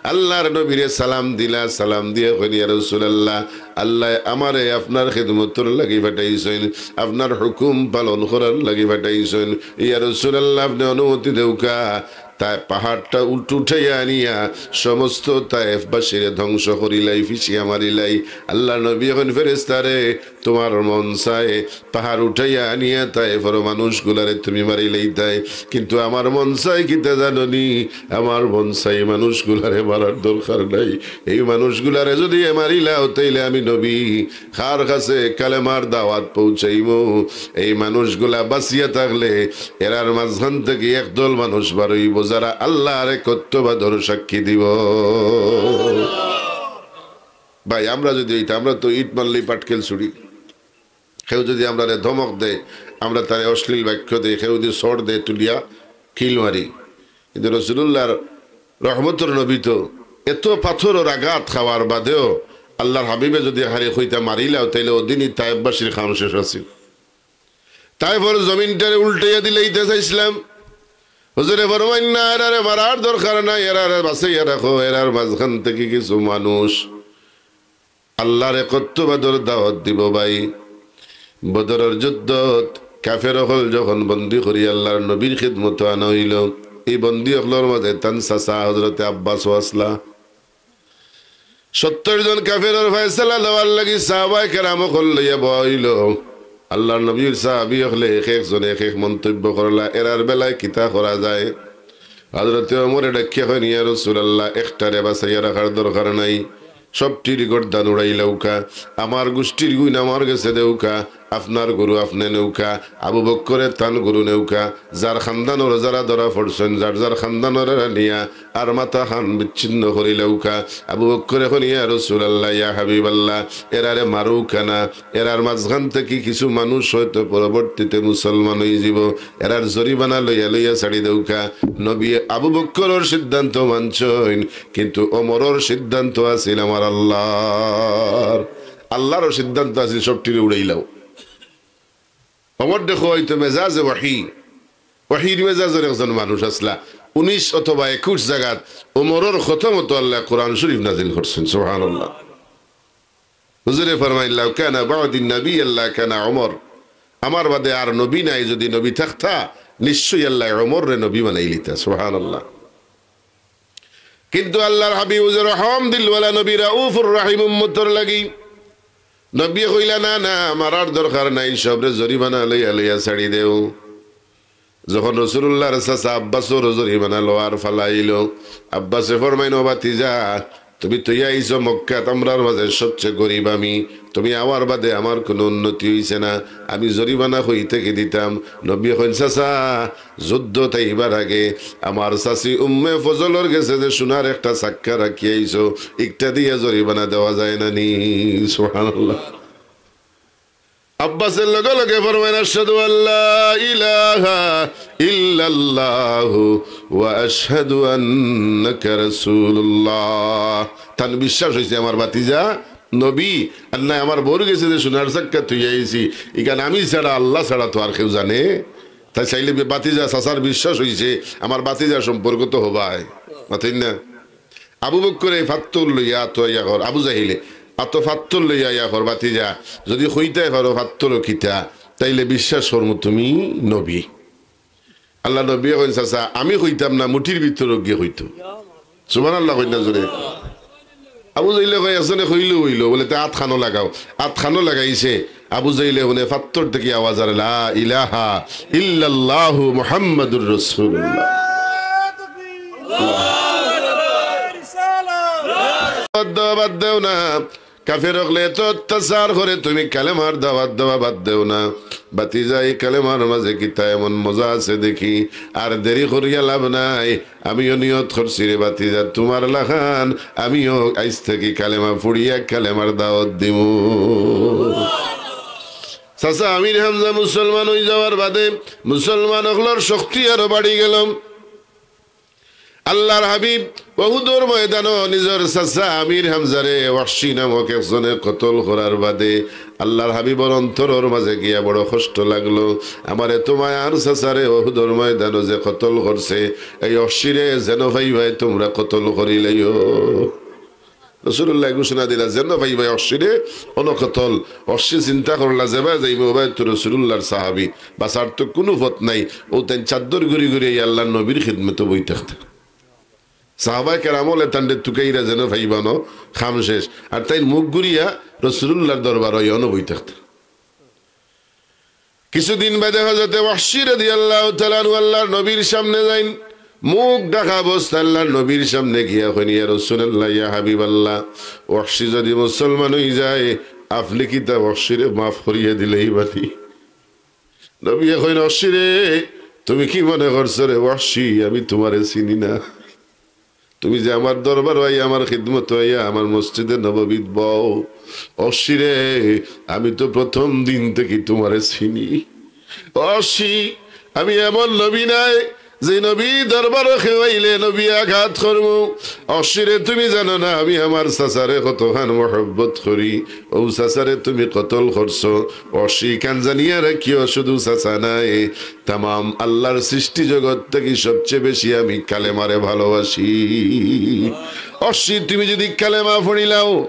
আল্লাহর নবীরে সালাম দিলা, সালাম দিয়া কইন, ইয়া রাসূলুল্লাহ, আল্লায় আমারে আপনার খেদমতর লাগি পাঠাইছইন, আপনার হুকুম পালন করার লাগি পাঠাইছইন। ইয়া রাসূলুল্লাহ, আপনে অনুমতি দেউক্কা, তাই পাহাড়টা উঠ-, উঠাইয়া আনিয়া সমস্ত তায়েফবাসীরে ধ্বংস করিলাই, ফিছিয়া মারিলাই। আল্লাহর নবীয়ে কইন, ফেরেশতারে, তুমার মন চায় পাহাড় উঠাইয়া আনিয়া তায়েফর মানুষগুলারে তুমি মারিলাইতায়, কিন্তু আমার মন চায় কিতা জানো নি? আমার মন চায় মানুষগুলারে মারার দরকার নাই। এই মানুষগুলারে যুদি মারিলাও, তাইলে আমি নবী কার কাছে কালেমার দাওয়াত পৌঁছাইমু? এই মানুষগুলা বাঁচিয়া থাকলে এরার মাঝখান থাকি একদল মানুষ বার অইবো, যারা আল্লাহর একত্ববাদর সাক্ষী দিবো। ভাই, আমরা যুদি অইতাম, আমরা তো ইট মারলেই পাটকেল ছুড়ি। কেউ যুদি আমরারে ধমক দেয়, আমরা তারে অশ্লীল বাক্য দেই, কেউ যুদি চড় দেয়, তুলিয়া কিল মারি। কিন্তু রাসূলুল্লাহর রহমতর নবী তো এত পাথরর আঘাত খাওয়ার বাদেও আল্লাহর হাবিবে যুদি খালি কইতা মারিলাও, তাইলে ওদিনই তায়েফবাসীর কাম শেষ আছিল। তায়েফর জমিনটারে উল্টাইয়া দিলাইতা চাইছলাম। হুজুরে ফরমাইন, না, এরারে মারার দরকার নাই, এরারে বাঁচাইয়া রাখো, এরার মাঝখান থাকি কিছু মানুষ আল্লাহর একত্ববাদর দাওয়াত দিবো ভাই। বদরর যুদ্ধত কাফের অকল যখন বন্দী করি আল্লাহর নবীর খেদমতো আনা অইলো, এই বন্দী অকলর মাঝে তান চাচা হযরতে আব্বাসও আছলা। সত্তর জন কাফেরর ফয়সালা দেওয়ার লাগি সাহাবায়ে কেরাম অকল লইয়া বওয়া অইলো। আল্লাহর নবীর সাহাবী অকলে এক একজনে এক এক মন্তব্য করলা, এরার বেলায় কিতা করা যায়? হযরতে ওমরে ডাকিয়া কইন, "ইয়া রাসূলুল্লাহ, একটারে বাঁচাইয়া রাখার দরকার নাই, সবটির গর্দান উড়াইলাউক্কা, আমার গোষ্ঠীর গুইন আমার গেছে দেউক্কা, আপনার গরু আপনে নেউক্কা, আবু বক্করে তান গরু নেউক্কা, যার খান্দানর যারা ধরা পড়ছইন, যার যার খান্দানর এরা নিয়া আর মাথাখান বিচ্ছিন্ন করিলাউক্কা।" আবু বক্করে কইন, "ইয়া রাসূলুল্লাহ, ইয়া হাবিবাল্লাহ, এরারে মারউক্কা না, এরার মাঝখান থাকি কিছু মানুষ হয়তো পরবর্তীতে মুসলমান অইযিবো, এরার জরিমানা লইয়া লইয়া ছাড়ি দেউক্কা।" নবী আবু বক্করর সিদ্ধান্ত মানছইন, কিন্তু ওমরর সিদ্ধান্ত আছিল আমার আল্লাহর, আল্লাহরও সিদ্ধান্ত আছিল সবটিরে উড়াইলাও। ওমর দেখো, অইতো মেজাজে ওয়াহি, ওয়াহির মেজাজর একজন মানুষ আছলা। উনিশ অথবা একুশ জাগাত ওমরর কথা মতো আল্লায় কোরআন শরীফ নাজিল করছইন। সুবহানাল্লাহ। হুজুরে ফরমাইন, "লাউ কানা বা'দি নাবিয়্যিন লাকানা ওমর।" আমার বাদে আর নবী নাই, যুদি নবী থাকতা, নিশ্চয়ই আল্লায় ওমররে নবী বানাইলিতা। সুবহানাল্লাহ। কিন্তু আল্লাহর হাবিব হুজুর রহম দিলওয়ালা নবী, রাউফুর রহিম উম্মতর লাগি। নবীয়ে কইলা, "না, না, মারার দরকার নাই, সবরে জরিমানা লইয়া লইয়া ছাড়ি দেও।" যখন রাসূলুল্লাহর চাচা আব্বাসর জরিমানা লওয়ার ফালাইলো, আব্বাসে ফরমাইন, "ও ভাতিজা, তুমি তো আইছো মক্কাত, আমরার মাঝে সবচেয়ে গরিব আমি, তুমি আওয়ার বাদে আমার কুনু উন্নতি অইছে না, আমি জরিমানা কই থাকি দিতাম?" নবীয়ে কইন, "চাচা, যুদ্ধত আইবার আগে আমার চাচি উম্মে ফজলর গেছে যে সোনার একটা চাক্কা রাখিয়া আইছো, ইকটা দিয়া জরিমানা দেওয়া যায় না নি?" সুবহানাল্লাহ। আব্বাসে লগে লগে ফরমাইন, "আশহাদু আল্লা ইলাহা ইল্লাল্লাহু ওয়া আশহাদু আন্নাকা রাসূলুল্লাহ।" তান বিশ্বাস অইছে আমার ভাতিজা নবী, আর নায় আমার বউর গেছে যে সোনার চাক্কা থুইয়া আইছি, ইখান আমি ছাড়া, আল্লাহ ছাড়া তো আর কেউ জানে? তাই চাইলে বি-, ভাতিজা চাচার বিশ্বাস অইছে, আমার ভাতিজার সম্পর্ক তো হবায়, মাতইন না? আবু বক্করে ফাত্তর লইয়া আতো আইয়া কর, আবু জাহিলে আতো ফাত্তর লইয়া আইয়া কর, "ভাতিজা, যুদি কইতায় পারো ফাত্তরও কিতা, তাইলে বিশ্বাস করমু তুমি নবী।" আল্লাহর নবীয়ে কইন, "চাচা, আমি কইতাম না, মুঠির ভিতরে গিয়া কইতো।" সুবহানাল্লাহ কইন না জোরে। আবু জাহিলে কয়, "একজনে কইলেও অইলো, বলে তে আতখানো লাগাও।" আতখানো লাগাইছে, আবু জাহিলে হুনে ফাত্তর থাকি আওয়াজ আর, "লা ইলাহা ইল্লাল্লাহু মুহাম্মাদুর রাসূলুল্লাহ।" দাওয়াত দেওয়া বাদ দেও না। কাফের অকলে এত অত্যাচার করে, তুমি কালেমার দাওয়াত দেওয়া বাদ দেও না। ভাতিজা, ই কালেমার মাঝে কিতা এমন মজা আছে দেখি। আর দেরি করিয়া লাভ নাই। আমিও নিয়ত করছি রে ভাতিজা, তুমার লাখান আমিও আইজ থাকি কালেমা পড়িয়া কালেমার দাওয়াত দিমু। চাচা আমির হামজা মুসলমান অই যাওয়ার বাদে মুসলমান অকলর শক্তি আরো বাড়ি গেল। আল্লাহর হাবিব উহুদর ময়দানো নিজর চাচা আমির হামজারে ওয়াহশী নামক একজনে কতল করার বাদে আল্লাহর হাবিবর অন্তরর মাঝে গিয়া বড় কষ্ট লাগলো। আমার এত মায়ার চাচারে উহুদর ময়দানো যে কতল করছে, এই ওয়াহশীরে যেন পাইবায় তুমরা কতল করিলাইও। রাসূলুল্লায় ঘোষণা দিলা, "যেন পাইবায় ওয়াহশীরে, অনো কতল।" ওয়াহশী চিন্তা করলা, "যেবায় যাইমু, ওবায় তো রাসূলুল্লাহর সাহাবী, বাঁচার তো কুনু পথ নাই।" অউ তাইন চাদ্দর ঘুরি ঘুরি আইয়া আল্লাহর নবীর খিদমতো বই থাকতা। সাহাবায়ে কেরাম অকলে তানরে তুকাইরা যেন পাইবা অনো, কাম শেষ। আর তাইন মুখ ঘুরিয়া রাসূলুল্লাহর দরবারো আইয়া অনো বই থাকতা। কিছুদিন বাদে হযরতে ওয়াহশী রাদিয়াল্লাহু তাআলা আনহু আল্লাহর নবীর সামনে যাইন, মুখ ঢাকা অবস্থায় আল্লাহর নবীর সামনে গিয়া কইন, "ইয়া রাসূলুল্লাহ, ইয়া হাবিবাল্লাহ, ওয়াহশী যুদি মুসলমান অই যায়, আপনে কিতা ওয়াহশীরে মাফ করিয়া দিলাইবা নি?" নবীয়ে কইন, "ওয়াহশীরে, তুমি কি মনে করছো রে ওয়াহশী, আমি তুমারে চিনি না?" তুমি যে আমার দরবারো আইয়া, আমার খিদমতো আইয়া, আমার মসজিদে নববীত বও, ওয়াহশীরে, আমি তো প্রথম দিন থাকি তুমারে চিনি। ওয়াহশী, আমি এমন নবী নায় যে নবীর দরবারো কেউ আইলে নবীয়ে আঘাত করমু। ওয়াহশীরে, তুমি জানো না আমি আমার চাচারে কতখান মহব্বত করি। অউ চাচারে তুমি কতল করছো। ওয়াহশী, ইখান জানিয়া রাখিও, শুধু চাচা নায়, তামাম আল্লাহর সৃষ্টি জগৎ থাকি সবচেয়ে বেশি আমি কালেমারে ভালোবাসি। ওয়াহশী, তুমি যুদি কালেমা পড়িলাও,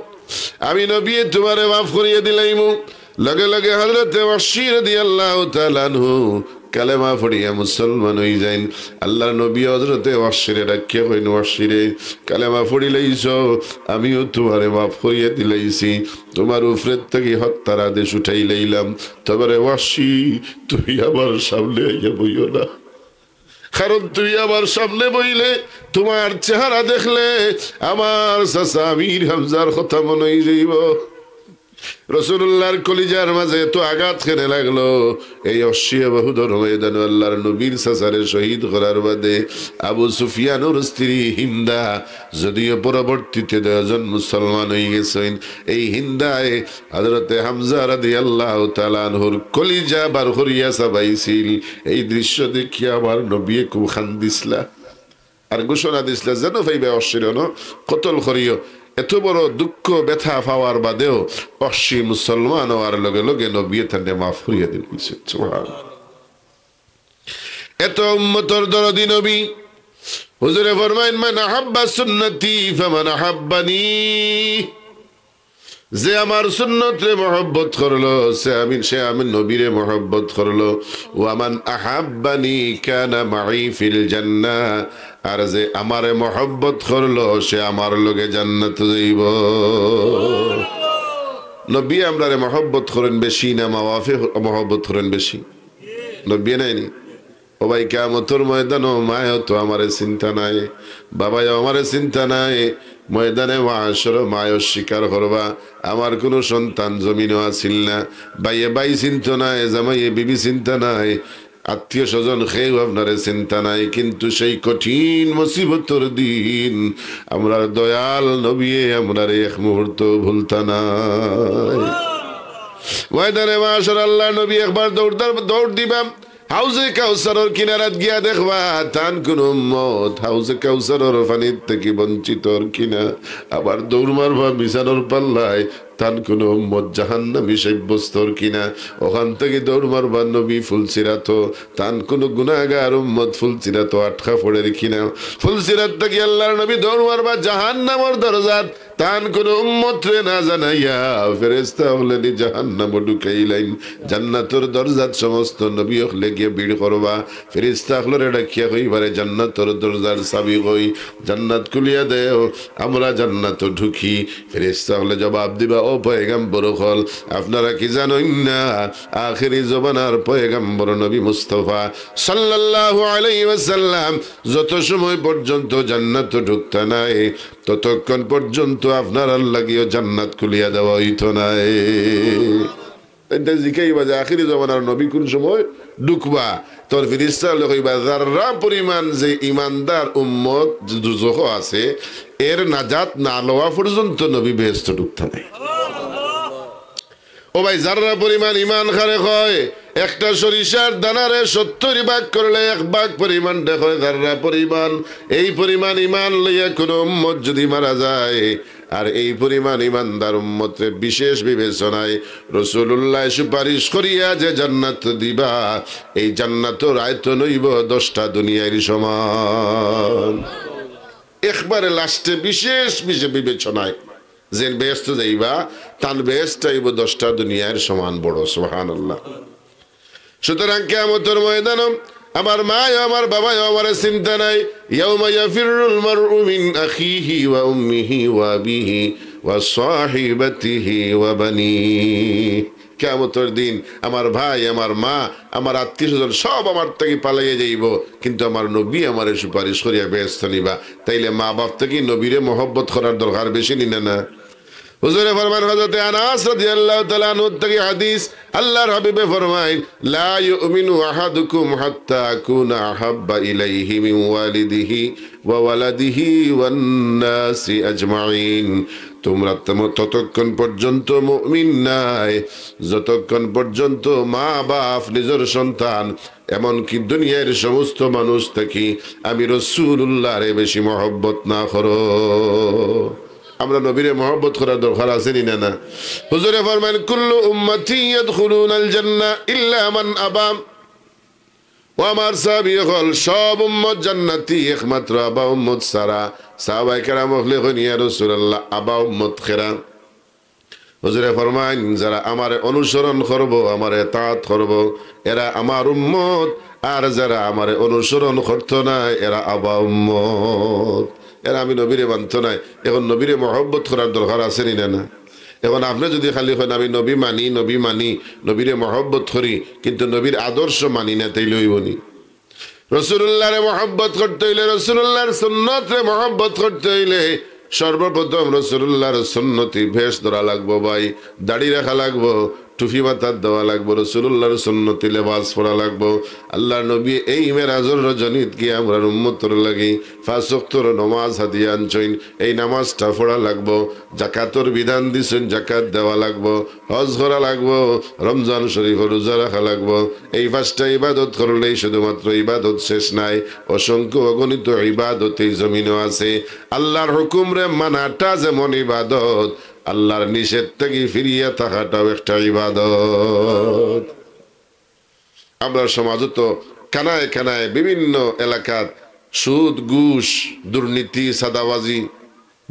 আমি নবীয়ে তুমারে মাফ করিয়া দিলাইমু। লগে লগে হযরতে ওয়াহশী রাদিয়াল্লাহু তাআলা আনহু কালেমা পড়িয়া মুসলমান অইযাইন। আল্লাহর নবী হযরতে ওয়াহশিরে ডাকিয়া কইন, "ওয়াহশিরে, কালেমা পড়িলাইছো, আমিও তুমারে মাফ করিয়া দিলাইছি, তুমার উপরে থাকি হত্যার আদেশ উঠাইলাইলাম। তবে রে ওয়াহশি, তুমি আমার সামনে আইয়া বইও না, কারণ তুমি আমার সামনে বইলে তুমার চেহারা দেখলে আমার চাচা আমির হামজার কথা মনে অইযাইবো।" রাসূলুল্লাহর কলিজার মাঝে এত আঘাত কেনে লাগলো। এই ওয়াহশি উহুদর ময়দানো আল্লাহর নবীর চাচারে শহীদ করার বাদে আবু সুফিয়ানর স্ত্রী হিন্দা, যদিও পরবর্তীতে দুইজন মুসলমান অইগেছইন, এই হিন্দায় হযরতে হামজা রাদিয়াল্লাহু তাআলা আনহুর কলিজা বার করিয়া চাবাইছিল। এই দৃশ্য দেখিয়া আমার নবীয়ে খুব কান্দিছলা। আর ঘোষণা দিছলা, "যেন পাইবায় ওয়াহশিরে অনো কতল করিও।" এত বড় দুঃখ ব্যথা পাওয়ার বাদেও ওয়াহশি মুসলমান অওয়ার লগে লগে নবীয়ে তানরে মাফ করিয়া দিলাইছইন। সুবহানাল্লাহ। এত উম্মতর দরদি নবী। হুজুরে ফরমাইন, "মান আহাব্বা সুন্নতি ফামান আহাব্বানি।" যে আমার সুন্নতরে মহব্বত করলো, সে আমি, সে আমি নবীরে মহব্বত করলো। "ওয়ামান আহাব্বানি কানা মাই ফিল জান্নাহ।" আর যে আমারে মহব্বত করলো, সে আমার লগে জান্নাত যাইবো। নবী আমরারে মহব্বত করইন বেশি না মা বাফে মহব্বত করইন বেশি? নবী নায়নি? ও ভাই, কিয়ামতর ময়দানো মায়ও তো আমারে চিন্তা নাই, বাবায়ও আমারে চিন্তা নাই। ময়দানে মাহশরো মায়ও স্বীকার করবা, আমার কুনু সন্তান জমিনো আছিল না। ভাইয়ে ভাই চিন্তা নাই, জামাইয়ে বিবি চিন্তা নাই, আত্মীয় স্বজন কেউ আপনারে চিন্তা নাই। কিন্তু সেই কঠিন মুসিবতর দিন আমরার দয়াল নবীয়ে আমরারে এক মুহূর্ত ভুলতা নাই। ময়দানে মাহশর আল্লাহর নবী একবার দৌড় দার-, দৌড় দিবা, হাউজে কাউসারর কিনারাত গিয়া দেখবা, তান কুনু উম্মত হাউজে কাউসারর পানির থাকি বঞ্চিত অর কিনা। আবার দৌড় মারবা মিজানর পাল্লায়, তান কুনু উম্মত জাহান্নামী সাব্যস্ত অর কিনা। অখান থাকি দৌড় মারবা নবী ফুলসিরাতো, তান কুনু গুনাগার উম্মত ফুলসিরাতো আটকা পড়ের কিনা। ফুলসিরাত থাকি আল্লাহর নবী দৌড় মারবা জাহান্নামর দরজাত, তান কুনু উম্মতরে না জানাইয়া ফেরেশতা অকলে নি জাহান্নামো ঢুকাইলাইন। জান্নাতর দরজাত সমস্ত নবী অকলে গিয়া ভিড় করবা। ফেরেশতা অকলরে ডাকিয়া কইবা, "রে জান্নাতর দরজার চাবি কই? জান্নাত খুলিয়া দেও, আমরা জান্নাতো ঢুকি।" ফেরেশতা অকলে জবাব দিবা, "ও পয়গম্বর অকল, আপনারা কি জানইন না, আখেরি জমানার পয়গম্বর নবী মুস্তফা সাল্লাল্লাহু আলাইহি ওয়াসাল্লাম যত সময় পর্যন্ত জান্নাতো ঢুকতা নায়, ততক্ষণ পর্যন্ত আপনারার লাগিও জান্নাত খুলিয়া দেওয়া অইতো নায়।" এটা জিকাইবা যে আখেরি জমানার নবী কুন সময় ঢুকবা, তোর ফিরিস্তা অকলে কইবা, "যাররা পরিমাণ যে ইমানদার উম্মত দুজখো আছে, এর নাজাত না লওয়া পর্যন্ত নবী বেহেস্তো ঢুকতা নায়।" ও ভাই, যাররা পরিমাণ ইমান কারে কয়, একটা সরিষার দানারে সত্তর ভাগ করলে এক ভাগ পরিমাণ দেখে যাররা পরিমাণ। এই পরিমাণ ইমান লইয়া কুনু উম্মত যুদি মারা যায়, আর এই পরিমাণ ইমানদার উম্মতরে বিশেষ বিবেচনায় রাসূলুল্লাহ সুপারিশ করিয়া যে জান্নাত দিবা, এই জান্নাতর আয়তন অইবো দশটা দুনিয়ার সমান। একবারে লাস্টে বিশেষ বিশেষ বিবেচনায় যেন বেহেস্তো যাইবা, তান বেহেস্ত অইবো দশটা দুনিয়ার সমান বড়। সুবহানাল্লাহ। সুতরাং কিয়ামতর ময়দানো আমার মায়ও আমার বাবায়ও আমারে চিন্তা নাই। ইয়াউমা ইয়াফিরুল মারউ মিন আখিহি ওয়া উম্মিহি ওয়া আবিহি ওয়া সাহিবাতিহি ওয়া বানিহি। কিয়ামতর দিন আমার ভাই, আমার মা, আমার আত্মীয় স্বজন সব আমার থাকি পালাইয়া যাইবো, কিন্তু আমার নবী আমারে সুপারিশ করিয়া বেহেস্তো নিবা। তাইলে মা বাপ থাকি নবীরে মহব্বত করার দরকার বেশি নি না? না। হুজুরে ফরমান, হযরতে আনাস রাদিয়াল্লাহু তাআলা আনহু থাকি হাদিস, আল্লাহর হাবিবে ফরমাইন, "লা ইউমিনু আহাদুকুম হাত্তা আকুনা আহাব্বা ইলাইহি মিন ওয়ালিদিহি ওয়া ওয়ালাদিহি ওয়ান নাসি আজমাইন।" তোমরা তম-, ততক্ষণ পর্যন্ত মুমিন নায়, যতক্ষণ পর্যন্ত মা বাপ, নিজর সন্তান, এমনকি দুনিয়ার সমস্ত মানুষ থাকি আমি রাসূলুল্লাহরে বেশি মহব্বত না করো। আমরা নবীরে মহব্বত করার দরকার আছে নি না? না। হুজুরে ফরমান, "কুল্লু উম্মতি ইয়াদখুলুনাল জান্নাহ ইল্লা মান আবা।" ও আমার সাহাবী অকল, সব উম্মত জান্নাতি, একমাত্র আবা উম্মত ছাড়া। সাহাবায়ে কেরাম অকলে কইন, "ইয়া রাসূলুল্লাহ, আবা উম্মত কেরা?" হুজুরে ফরমাইন, "যারা আমারে অনুসরণ করবো, আমারে ইতাআত করবো, এরা আমার উম্মত, আর যারা আমারে অনুসরণ করতো নায়, এরা আবা উম্মত, এরা আমি নবীরে মানতো নায়। এখন নবীরে মহব্বত করার দরকার আছে নি না? না, এখন আপনে যদি খালি কইন, "আমি নবী মানি, নবী মানি, নবীরে মহব্বত করি, কিন্তু নবীর আদর্শ মানি না", তাইলে অইবো নি? রসুলুল্লাহরে মহব্বত করতে অইলে, রসুলুল্লাহর সুন্নতরে মহব্বত করতে অইলে সর্বপ্রথম রসুলুল্লাহর সুন্নতি ভেষ ধরা লাগবো ভাই, দাড়ি রাখা লাগবো, টুপি মাথাত দেওয়া লাগবো, রসুলুল্লাহর সুন্নতি লেবাস পরা লাগবো। আল্লাহর নবী এই মেরাজর রজনীত গিয়া আমরার উম্মতর লাগি পাঁচ ওয়াক্তর নমাজ হাদিয়া আনছইন, এই নামাজটা পড়া লাগবো। জাকাতর বিধান দিছইন, জাকাত দেওয়া লাগবো, হজ করা লাগবো, রমজান শরীফর রোজা রাখা লাগবো। এই পাঁচটা ইবাদত করলেই শুধুমাত্র ইবাদত শেষ নায়, অসংখ্য অগণিত ইবাদত এই জমিনো আছে। আল্লাহর হুকুমরে মানাটা যেমন ইবাদত, আল্লাহর নিষেধ থাকি ফিরিয়া থাকাটাও একটা ইবাদত। আমরার সমাজো তো কানায় কানায় বিভিন্ন এলাকাত সুদ, ঘুষ, দুর্নীতি, চাঁদাবাজি,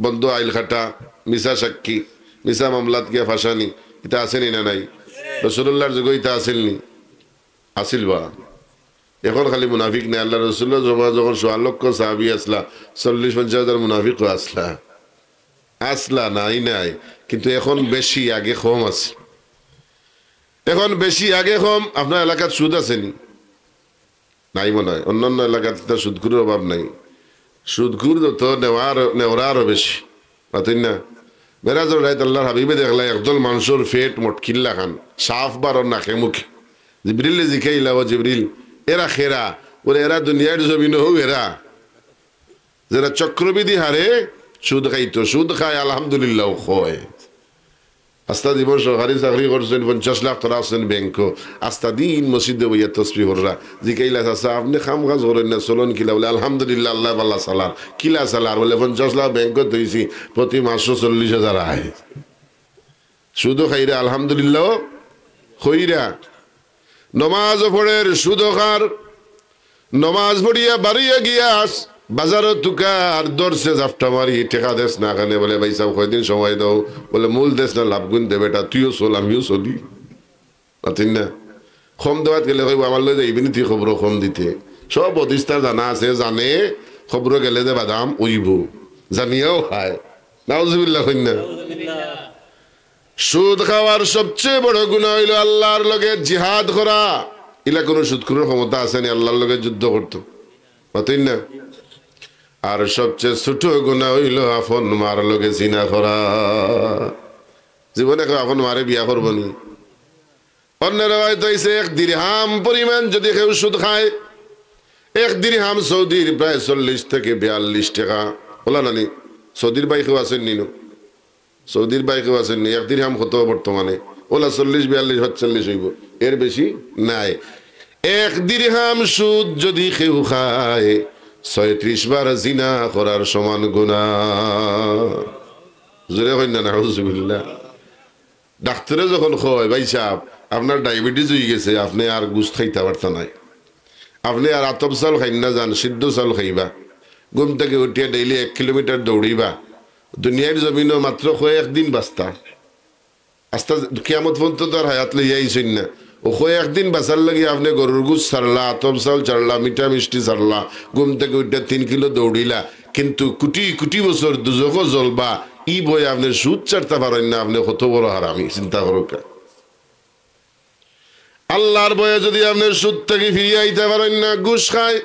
বন্ধ আইল কাটা, মিছা সাক্ষী, মিছা মামলাত গিয়া ফাঁসানি, ইতা আছে নি না নাই? রসুলুল্লাহর যুগো ইতা আছিল নি? আছিল বা। এখন খালি মুনাফিক নাই, আল্লাহর রসুলুল্লাহর জমানাত যখন সোয়া লক্ষ সাহাবী আছলা, চল্লিশ পঞ্চাশ হাজার মুনাফিকও আছলা। আছলা, নাই নাই, কিন্তু এখন বেশি, আগে কম আছে। এখন বেশি, আগে কম। আপনার এলাকাত সুদ আছে নি? নাই মনে হয়, অন্যান্য এলাকাত তো সুদখুরর অভাব নাই। সুদখুর যত, নেওয়ার, নেওরা আরো বেশি। মাতইন না? মেরাজর রাইত আল্লাহর হাবিবে দেখলা একদল মানষর পেট মটকির লাখান, সাফ বারর নাকে মুখে। জিবরিলে জিকাইলা, "ও জিবরিল, এরা কেরা?" বলে, "এরা দুনিয়ার জমিনো হউ এরা।" যেরা চক্রবৃদ্ধি হারে সুদ খাইতো, সুদ খায়, আলহামদুলিল্লাহ কয়। আস্তা জীবন সরকারি চাকরি করছইন, পঞ্চাশ লাখ টেকা রাখছইন ব্যাংকো, আস্তা দিন মসজিদো বইয়া তসবি পড়রা। জিকাইলা, "চাচা, আপনে কাম কাজ করইন না, চলন কিলা?" বলে, "আলহামদুলিল্লাহ, আল্লায় ভালা চালার।" "কিলা চালার?" বলে, "পঞ্চাশ লাখ ব্যাংকো থইছি, প্রতি মাসো চল্লিশ হাজার আয়।" সুদও খাইরা, আলহামদুলিল্লাহ কইরা। নমাজও পড়ের, সুদও খার। নমাজ পড়িয়া বারইয়া গিয়া বাজারো তুকার ধরছে, জাপটা মারি, "টেকা দেস না কেনে?" বলে, "ভাইসাব, কয়দিন সময় দেও।" বলে, "মূল দেস না, লাভগুন দে বেটা, তুইও চল, আমিও চলি।" মাতইন না? কম দেওয়াত গেলে কইবো, "আমার লগে যাইবি নি তুই কবরো কম দিতে?" সব হাদিস তার জানা আছে, জানে কবরো গেলে যে বাদাম অইবো, জানিয়াও খায়। নাউজুবিল্লাহ কইন না? সুদ খাওয়ার সবচেয়ে বড় গুনাহ অইলো আল্লাহর লগে জিহাদ করা। ইলা কুনু সুদখুরর ক্ষমতা আছে নি আল্লাহর লগে যুদ্ধ করতো? মাতইন না? আর সবচেয়ে ছোট গুনাহ অইলো আপন মার লগে জিনা করা। জীবনে কেউ আপন মারে বিয়া করবো নি? অন্য রেওয়ায়েত অইছে, এক দিরহাম পরিমাণ যদি কেউ সুদ খায়, এক দিরহাম সৌদির প্রায় চল্লিশ থেকে বিয়াল্লিশ টেকা। অলা নানি? সৌদির ভাই কেউ আছইন নি নু? সৌদির ভাই কেউ আছইন নি? এক দিরহাম কত বর্তমানে? অলা চল্লিশ, বিয়াল্লিশ, পাঁচচল্লিশ অইবো, এর বেশি নাই। এক দিরহাম সুদ যদি কেউ খায়, ছয়ত্রিশ বার জিনা করার সমান গুনাহ। জোরে কইন না, নাউজুবিল্লাহ। ডাক্তরে যখন কয়, "ভাইসাব, আপনার ডায়াবেটিস অইগেছে, আপনে আর গোস্ত খাইতা পারতা নায়, আপনে আর আতপ চাউল খাইন না যান, সিদ্ধ চাউল খাইবা, ঘুম থাকি উঠিয়া ডেইলি এক কিলোমিটার দৌড়িবা, দুনিয়ার জমিনো মাত্র কয়েক দিন বাঁচতা, আস্তা কিয়ামত পর্যন্ত তো আর হায়াত লইয়া আইছইন না, অউ কয়েক দিন বাঁচার লাগি আপনে গরুর গোস্ত ছাড়লা, আতপ চাউল ছাড়লা, মিঠা মিষ্টি ছাড়লা, ঘুম থাকি উঠিয়া তিন কিলো দৌড়িলা, কিন্তু কুটি কুটি বছর দুজখো জ্বলবা, ই ভয়ে আপনে সুদ ছাড়তা পারইন না, আপনে কত বড় হারামি, চিন্তা করউক্কা।" আল্লাহর ভয়ে যদি আপনে সুদ থাকি ফিরিয়া আইতা পারইন না, ঘুষ খায়,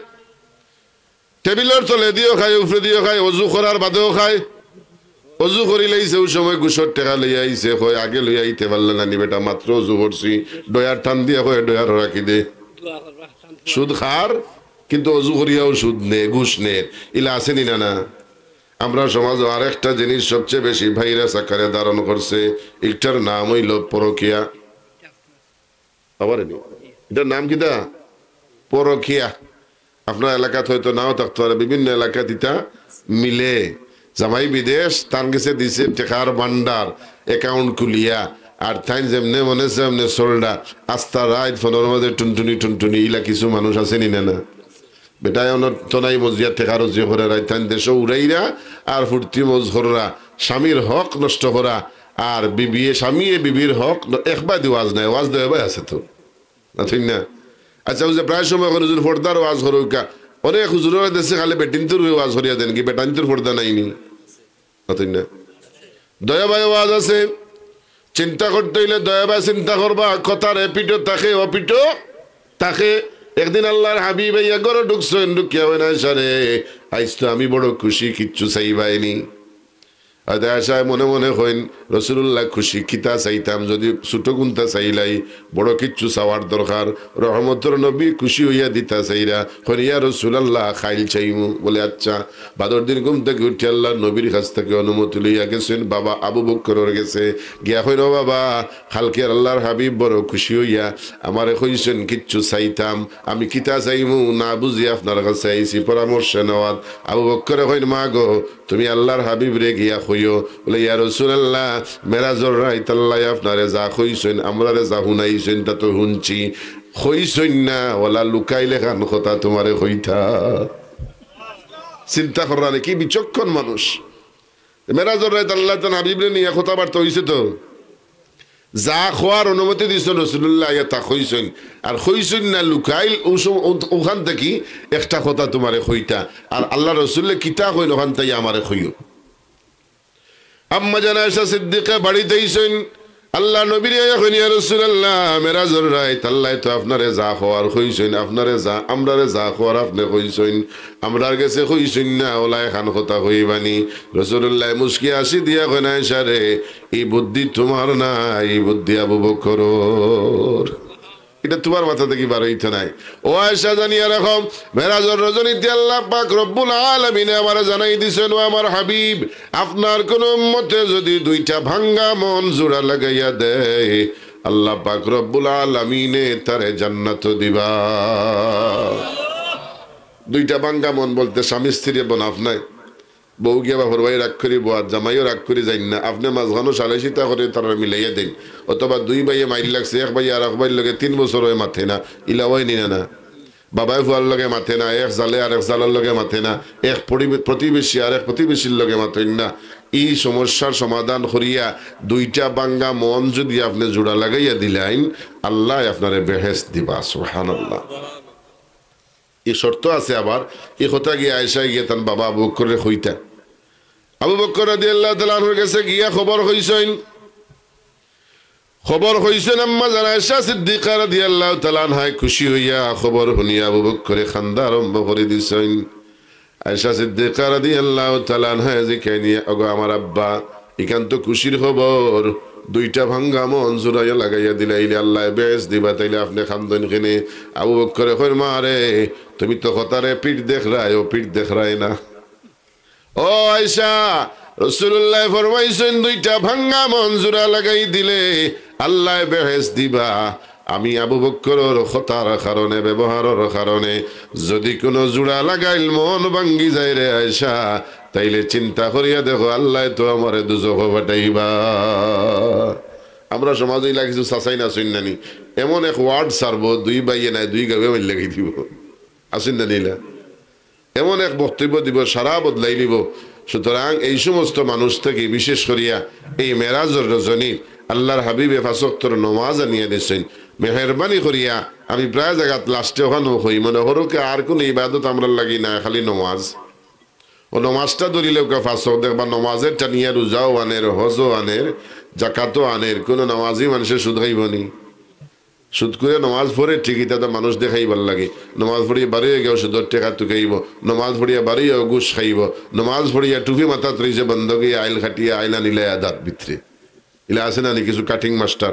টেবিলর তলেদিও খায়, উপরেদিও খায়, অজু করার বাদেও খায়, অজু করিলাইছে, অউ সময় ঘুষর টেকা লইয়া আইছে, কয়, "আগে লইয়া আইতে পারলে না নি বেটা, মাত্র অজু করছি।" ডয়ার টান দিয়া কয়, "ডয়ার রাখি দে।" সুদ খার, কিন্তু অজু করিয়াও সুদ নে, ঘুষ নে, ইলা আছে নি না? না, আমরার সমাজো আরেকটা জিনিস সবচেয়ে বেশি ভাইরাস আকারে ধারণ করছে, ইটার নাম অইলো পরকিয়া। আবার নি? ইটার নাম কিতা? পরকিয়া। আপনার এলাকাত হয়তো নাও থাকতে পারে, বিভিন্ন এলাকাত ইতা মিলে। জামাই বিদেশ, তান গেছে দিছে টেকার ভান্ডার, অ্যাকাউন্ট খুলিয়া, আর তাইন যেমনে মনে সেমনে চলরা, আস্তা রাইত ফোনর মাঝে টুনটুনি টুনটুনি, ইলা কিছু মানুষ আছে নি না? না, বেটায় অনর তনাই মজিয়া টেকা রুজি করে, রাইত তাইন দেশো উড়াইরা, আর ফুর্তি মজ কররা, স্বামীর হক নষ্ট করা, আর বিবিয়ে, স্বামীয়ে বিবির হক ন-, একবাদি ওয়াজ নাই, ওয়াজ দেওয়া ভাই আছে তো। না, ঠিক না? আচ্ছা, হুজুর প্রায় সময় কইন হুজুর পর্দার ওয়াজ করউক্কা, অনেক হুজুরর দেশে খালি বেটিন্তর ওয়াজ করিয়া দেইন, কি বেটাইন্তর পর্দা নাইনি? মাতইন না। দয়া ভাই ওয়াজ আছে, চিন্তা করতে অইলে দয়া ভাই চিন্তা করবা, কথার এপিটো থাকে, ওপিটো থাকে। একদিন আল্লাহর হাবিব আইয়া ঘরো ঢুকছইন, ঢুকিয়া কইন, "আয়েশা রে, আইজ তো আমি বড় খুশি, কিচ্ছু চাইবায়নি।" আর আয়েশায় মনে মনে কইন, "রাসূলুল্লাহ, খুশি কিতা চাইতাম, যুদি ছোট কুন্তা চাইলাই, বড় কিচ্ছু চাওয়ার দরকার, রহমতর নবী খুশি অইয়া দিতা চাইরা।" কইন, "ইয়া রাসূলুল্লাহ, খাইল চাইমু।" বলে, "আচ্ছা।" বাদর দিন ঘুম থাকি উঠি আল্লাহর নবীর কাছ থাকি অনুমতি লইয়া গেছইন বাবা আবু বক্করর গেছে। গিয়া কইন, "ও বাবা, কালকে আল্লাহর হাবিব বড় খুশি অইয়া আমারে কইছইন কিচ্ছু চাইতাম, আমি কিতা চাইমু না বুঝি আপনার কাছে আইছি পরামর্শ নেওয়াত।" আবু বক্করে কইন, "মা গো, তুমি আল্লাহর হাবিবরে গিয়া কইও।" বলে, "ইয়া রাসূলুল্লাহ, মেরাজর রাইত আল্লায় আপনারে যা কইছইন, আমরারে যা হুনাইছইন, তা তো হুনছি। কইছইন না, অলা লুকাইল এখান কথা তুমারে কইতা।" চিন্তা কররা নি, কি বিচক্ষণ মানুষ। মেরাজর রাইত আল্লায় তান হাবিবরে নিয়া কথাবার্তা অইছে তো। যা কওয়ার অনুমতি দিছইন রাসূলুল্লাহ, ইয়া তা কইছইন। আর কইছইন না লুকাইল, অউ সম-, অউ-, অখান থাকি একটা কথা তুমারে কইতা। আর আল্লাহর রাসূলে কিতা কইন, অখান থাকি আমারে কইও। আম্মা জান আয়েশা সিদ্দিকা বাড়িত আইছইন, আল্লাহর নবীরে আইয়া কইন, "ইয়া রাসূলুল্লাহ, মেরাজর রাইত আল্লায় তো আপনারে যা কওয়ার কইছইন, আপনারে যা, আমরারে যা কওয়ার আপনে কইছইন, আমরার গেছে কইছইন না, অলা এখান কথা কইবানি।" রাসূলুল্লাহ মুস্কি হাসি দিয়া কইন, "আয়েশা রে, ই বুদ্ধি তুমার নায়, ই বুদ্ধি আবু বক্করর। ইটা তুমার মাথা থাকি বার অইতো নায়।" ও আয়েশা, জানিয়া রাখো, মেরাজর রজনীতে আল্লাহ পাক রব্বুল আলামিনে আমারে জানাই দিছইন, "ও আমার হাবিব, আপনার কুনু উম্মতে যুদি দুইটা ভাঙ্গা মন জুড়া লাগাইয়া দেয়, আল্লাহ পাক রব্বুল আলামিনে তারে জান্নাত দিবা।" দুইটা ভাঙ্গা মন বলতে স্বামী স্ত্রীর বনাফ নাই। বউ গিয়া বাপর বাড়ি রাগ করি বওয়াত, জামাইও রাগ করি যাইন না। আপনে মাঝখানো সালিশিতা করি তারারে মিলাইয়া দেইন। অথবা দুই ভাইয়ে মাইর লাগছে, এক ভাইয়ে আরক ভাইর লগে তিন বছর অয় মাতে না, ইলা অয়নি না, না? বাবায় ফুয়ার লগে মাতে না, এক জালে আরক জালর লগে মাতে না, এক পরিবে-, প্রতিবেশী আরক প্রতিবেশীর লগে মাতইন না। ই সমস্যার সমাধান করিয়া দুইটা ভাঙ্গা মন যুদি আপনে জুড়া লাগাইয়া দিলাইন, আল্লায় আপনারে বেহেশত দিবা। সুবহানাল্লাহ। ই শর্ত আছে আবার, ই কথা গিয়া আয়েশায় গিয়া তান বাবা আবু বক্কররে কইতা। আবু বক্কর রাদিয়াল্লাহু তাআলা আনহুর গেছে গিয়া খবর কইছইন। খবর কইছইন আম্মা জান আয়েশা সিদ্দিকা রাদিয়াল্লাহু তাআলা আনহায় খুশি অইয়া খবর হুনিয়া আবু বক্করে কান্দা আরম্ভ করি দিছইন। আয়েশা সিদ্দিকা রাদিয়াল্লাহু তাআলা আনহায় জিকাইন, "ওগো আমার আব্বা, ইখান তো খুশির খবর, দুইটা ভাঙ্গা মন জুড়াইয়া লাগাইয়া দিলাইলে আল্লায় বেহেশত দিবা, তাইলে আপনে কান্দইন কেনে?" আবু বক্করে কইন, "মা রে, তুমি তো কথারে পিঠ দেখরায়, ও পিঠ দেখরায় না।" ও আয়েশা, রাসূলুল্লায় ফরমাইছইন, দুইটা ভাঙ্গা মন জুড়া লাগাই দিলে আল্লায় বেহেশত দিবা। আমি আবু বক্করর কথার কারণে, ব্যবহারর কারণে যুদি কুনু জুড়া লাগাইল মন ভাঙ্গি যায় রে আয়েশা, তাইলে চিন্তা করিয়া দেখো, আল্লায় তো আমারে দুজখো পাঠাইবা। আমরা সমাজো ইলা কিছু চাচাইন আছইন না নি, এমন এক word ছাড়বো, দুই ভাইয়ে নায়, দুই গাঁওয়ে মাইর লাগাই দিবো। আছইন না নি ইলা? এমন এক বক্তব্য দিবো, সারা বদলাই দিবো। সুতরাং এই সমস্ত মানুষ থাকি বিশেষ করিয়া এই মেরাজর রজনী আল্লাহর হাবিবে পাঁচ ওয়াক্তর নমাজ আনিয়া দিছইন। মেহেরবানি করিয়া আমি প্রায় জাগাত last-এ অখানও কই, মনে করউক্কা আর কুনু ইবাদত আমরার লাগি নায়, খালি নমাজ। অউ নমাজটা ধরিলেউক্কা পাঁচ ওয়াক্ত, দেখবা নমাজে টানিয়া রোজাও আনের, হজও আনের, জাকাতও আনের, কুনু নমাজি মানষে সুদ খাইবো নি? সুদ করি নমাজ পড়ে ঠিকই, ইতা তো মানুষ দেখাইবার লাগি। নমাজ পড়িয়া বারইয়া গিয়াও সুদর টেকা তুকাইবো, নমাজ পড়িয়া বারইয়াও ঘুষ খাইবো, নমাজ পড়িয়া টুপি মাথাত রইছে, বন্দো গিয়া আইল কাটিয়া আইল আনিলে আদাত ভিতরে। ইলা আছে না নি কিছু cutting master?